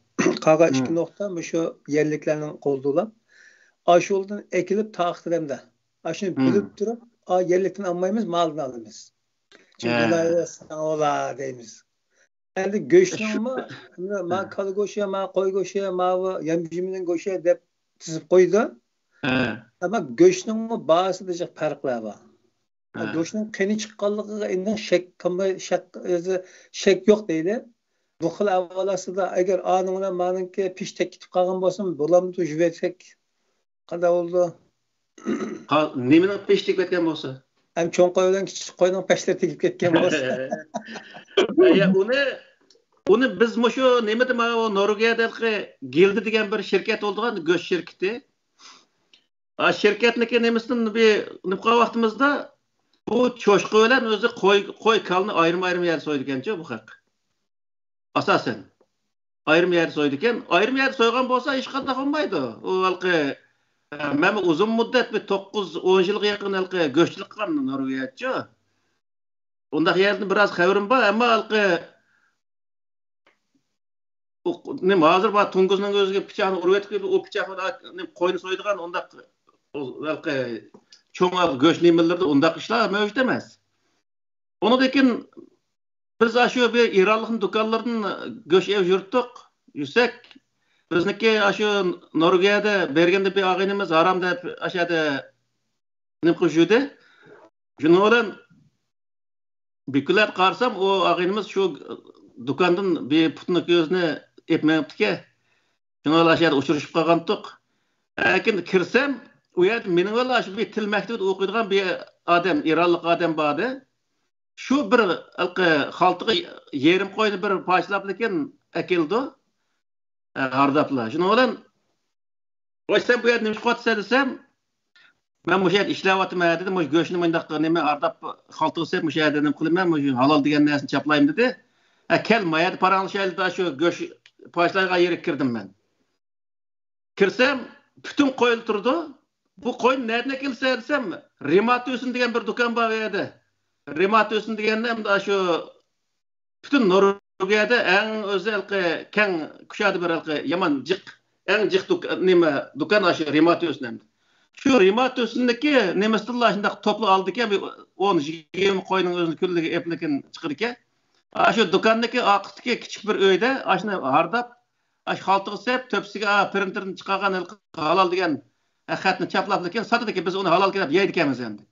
قالغان ئىككى نۇقتا مۇشۇ يەرلىكلەرنىڭ قولىدا. ئاشۇلدىن ئەكېلىپ تارقىتىدۇ ئەمدى. ئاشۇنى بىلىپ تۇرۇپ، يەرلىكتىن ئالمايمىز، مالدىن ئالىمىز. چۈنكى دەيمىز. ئەمدى گۆشنىڭمۇ، ما كالا گۆشى، ما قوي گۆشى، ماۋۇ يەمچۈجمىنىڭ گۆشى دەپ تىزىپ قويىدۇ. ئەمما گۆشنىڭمۇ باھاسىدا جىق پەرقلەر بار. گۆشنىڭ قېنى چىققانلىقىغا ئېنىق شەك، شەك، شەك يوق دەيلى. بۇ خىل ئەھۋال ئاستىدا ئەگەر ئانىڭ بىلەن مانىڭكى پېشى تەگكىتىپ قالغان بولسا، بولامدۇ، يۇيۇۋەتسەك؟ قانداق بولىدۇ؟ نېمىنىڭ پېشى تېگىپ كەتكەن بولسا؟ ھەم چوڭ قوي بىلەن كىچىك قوينىڭ پەشلىرى تېگىپ كەتكەن بولسا. ئۇنى، ئۇنى بىز مۇشۇ نېمىدە، مانا نورۋېگىيەدىكى گىلدە دېگەن بىر شىركەت بولىدىغان، گۆش شىركىتى. شىركەتنىڭكى نېمىسىدىن بىر نېمە قىلغان ۋاقتىمىزدا، بۇ چوشقا بىلەن ئۆزى قوي، قوي كالىنى ئايرىم-ئايرىم يەردە سويىدىكەنچۇ بۇ خەق. ئاساسەن ئايرىم يەردە سويىدىكەن. ئايرىم يەردە سويغان بولسا ھېچقانداق بولمايدۇ. ئۇ ھېلىقى، مەنمۇ ئۇزۇن مۇددەت، بىر توققۇز، ئون يىلغا يېقىن ھېلىقى گۆشچىلىك قىلغان نورۋېگىيەدىچۇ. ئۇنداق يەردىن بىراز خەۋىرىم بار، ئەمما ھېلىقى نېمە، ھازىر بار توڭگۇزنىڭ ئۆزىگە پىچاقنى ئۇرۇۋېتىپ، ئۇ پىچاق بىلەن نېمە، قوينى سويىدىغان ئۇنداق ھېلىقى چوڭ گۆش نېمىلىرىدە ئۇنداق ئىشلار مەۋجۇت ئەمەس. ئۇنىڭدىن كېيىن بىز ئاشۇ بىر ئىرانلىقنىڭ دۇكانلىرىدىن گۆش ئېلىپ يۈرۈتتۇق. يۈرسەك، بىزنىڭكى ئاشۇ نورۋېگىيەدە بەرگەندە بىر ئاغىنىمىز ھارام دەپ ئاشۇ يەردە نېمە قىلىپ يۈردى. شۇنىڭ بىلەن بىر كۈنلەردە قارىسام، ئۇ ئاغىنىمىز شۇ دۇكاندىن بىر پۇتنىڭ كۆزىنى ئېلىپ مېڭىپتىكەن. شۇنىڭ بىلەن ئاشۇ يەردە ئۇچرىشىپ قالغانتۇق. لېكىن كىرسەم، ئۇ يەردە مېنىڭ بىلەن ئاشۇ بىر تىل مەكتىپىدە ئوقۇيدىغان بىر ئادەم، ئىرانلىق ئادەم باردى. شۇ بىر ھېلىقى خالتىغا يېرىم قوينى بىر پارچىلاپلىكىن ئەكېلىدۇ. ھارداپلا. شۇنىڭ بىلەن، ۋاي، سەن بۇ يەردە نېمە ئىش قىلىۋاتىسەن دېسەم، مەن مۇشۇ يەردە ئىشلەۋاتىمەن دېدى. مۇشۇ گۆشنى مۇنداق نېمە ھارداپ خالتىغا سېلىپ مۇشۇ يەردە نېمە قىلىمەن، مۇشۇ ھالال دېگەن نەرسىنى چاپلايمەن دېدى. ھە، كەل، ما يەردە پاراڭلىشايلى، شۇ گۆش پارچىلايدىغان يەرگە كىردىم مەن. كىرسەم، پۈتۈن قويلا تۇرىدۇ. بۇ قوينى نەدىن ئەكەلسە دېسەم، رېماتۆسىن دېگەن بىر دۇكان بار ئۇ يەردە. رېماتۆسىن دېگەندە ئەمدى شۇ پۈتۈن نورۋېگىيەدە ئەڭ ئۆزى ھېلىقى كەڭ كۇشادە بىر ھېلىقى يامان جىق، ئەڭ جىق دۇك-، نېمە، دۇكان ئاشۇ رېماتۆسىن ئەمدى. شۇ رېماتۆسىننىكى نېمىسىدىنلا شۇنداق توپلا ئالىدىكەن، بىر ئون يىگىرمە قوينىڭ ئۆزىنى كۈنلۈكى ئېپلىكىن چىقىدىكەن. ئاشۇ دۇكاندىكى ئارقىسىدىكى كىچىك بىر ئۆيدە ئاشۇنى ھارداپ، ئاشۇ خالتىغا سېلىپ، تۆپىسىگە پرىنتېردىن چىقارغان ھېلىقى ھالال دېگەن خەتنى چاپلاپلا كېيىن ساتىدىكەن، بىز ئۇنى ھالال دەپ يەيدىكەنمىز ئەمدى.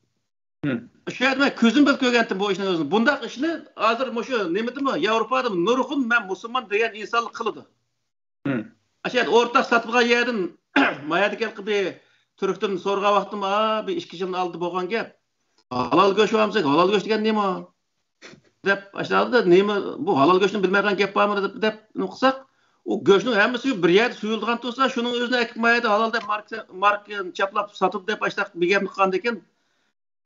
شۇ يەردە مەن كۆزۈم بىلەن كۆرگەنتىم بۇ ئىشنىڭ ئۆزىنى. بۇنداق ئىشنى ھازىر مۇشۇ نېمىدىمۇ، ياۋروپادىمۇ نۇرغۇن مەن مۇسۇلمان دېگەن ئىنسانلار قىلىدۇ. ئاشۇ يەردە ئورتاق ساتىدىغان يەردىن ما يەردىكى بىر تۈركتىن سورىغان ۋاقتىم، ئا، بىر ئىككى يىلدىن ئالدى بولغان گەپ. ھالال گۆش بارمىسا، ھالال گۆش دېگەن نېمە؟ دەپ ئاشۇنداق نېمە، بۇ ھالال گۆشنى بىلمەيدىغان گەپ بارمۇ دەپ، دەپ نېمە قىلساق، ئۇ گۆشنىڭ ھەممىسى بىر يەردە سويۇلىدىغان تۇرسا، شۇنىڭ ئۆزىنى ئەكىپ ما يەردە ھالال دەپ ماركا، ماركا چاپلاپ ساتىدۇ دەپ ئاشۇنداق بىر گەپنى قىلغاندىكىن،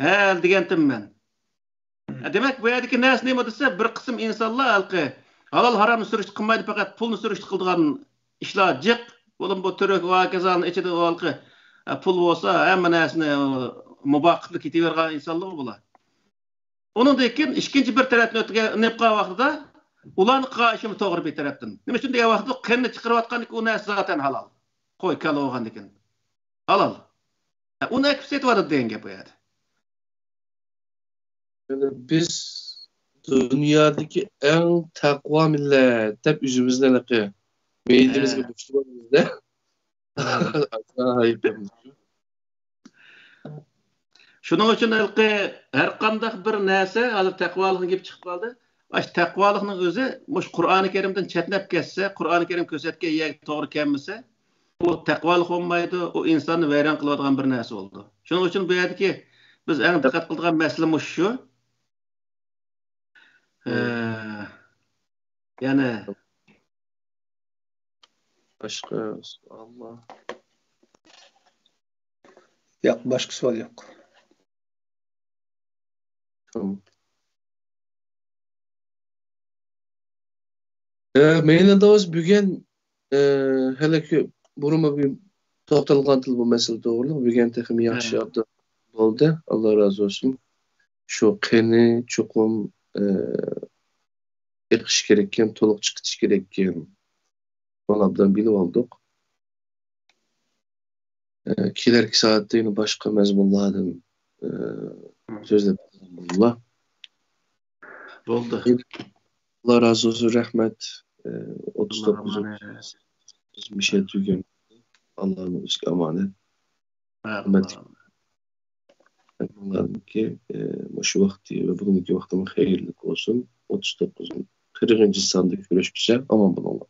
ھە دېگەنتىم مەن. ھە، دېمەك، بۇ يەردىكى نەرسە نېمە دېسە، بىر قىسىم ئىنسانلار ھېلىقى ھالال ھارامنى سۈرۈشتە قىلمايدۇ، پەقەت پۇلنى سۈرۈشتە قىلىدىغان ئىشلار جىق. بولۇپ بۇ تۈرك ۋە ھاكازانىڭ ئىچىدە ھېلىقى، ھە، پۇل بولسا ھەممە نەرسىنى مۇباھ قىلىپ كېتىۋېرىدىغان ئىنسانلار بۇلار. ئۇنىڭدىن كېيىن ئىككىنچى بىر تەرەپنى ئۆتكەن، نېمە قىلغان ۋاقتىدا ئۇلارنى قىلغان ئىشىمۇ توغرا بىر تەرەپتىن. نېمە ئۈچۈن دېگەن ۋاقىتتا قېنىنى چىقىرىۋاتقاندىكىن ئۇ نەرسە زاتەن ھالال. قوي، كالا بولغاندىكىن. ھالال. ئۇنى ئەكىپ سېتىۋاتىدۇ دېگەن گەپ ئۇ يەردە. يەنى بىز دۇنيادىكى ئەڭ تەقۋا مىللەت دەپ ئۆزىمىزنى ھېلىقى مەيدىمىزگە بوشىتىۋالىمىز-دە. ئاجايىپ. شۇنىڭ ئۈچۈن ھېلىقى ھەر قانداق بىر نەرسە، ھازىر تەقۋالىقنىڭ گېپى چىقىپ قالدى. ئاشۇ تەقۋالىقنىڭ ئۆزى مۇشۇ قۇرئانى كەرىمدىن چەتنەپ كەتسە، قۇرئانى كەرىم كۆرسەتكەن يەرگە توغرا كەلمىسە، ئۇ تەقۋالىق بولمايدۇ، ئۇ ئىنساننى ۋەيران قىلىۋاتىدىغان بىر نەرسە بولىدۇ. شۇنىڭ ئۈچۈن بۇ يەردىكى بىز ئەڭ دىققەت قىلىدىغان مەسىلە مۇشۇ شۇ. ئە، يەنە باشقا سوئاللار؟ ياق، باشقا سوئال يوق. تامام. ئە، مەيلى دوست، بۈگۈن، ئە، ھېلىكى بۇرۇنمۇ بىر توختالغانتىل بۇ مەسىلە توغرىلىق. بۈگۈن تېخىمۇ ياخشى ئابدۇ بولدى. ئاللا رازى بولسۇن. شۇ قېنى چوقۇم، ئە، ئېقىش كېرەككەن، تولۇق چىقىش كېرەككەن. بۇنى ئابدان بىلىۋالدۇق. ئە، كېلەركى سائەتتە يەنە باشقا مەزمۇنلاردىن، ئە، سۆزلەپ بولىمىز. بولدى. ئاللا رازى بولسۇن، رەھمەت. ئە، ئوتتۇز توققۇزىنچى مىشەت بۈگۈن. ئاللانىڭ ئۆزىگە ئامانەت. ھەممىڭلارنىڭكى، ئە، مۇشۇ ۋاقتى ۋە بۈگۈنكى ۋاقتىمۇ خەيرلىك بولسۇن. ئوتتۇز توققۇزىنچى، قىرىقىنچى ساندا كۆرۈشكىچە ئامان بولۇڭلار.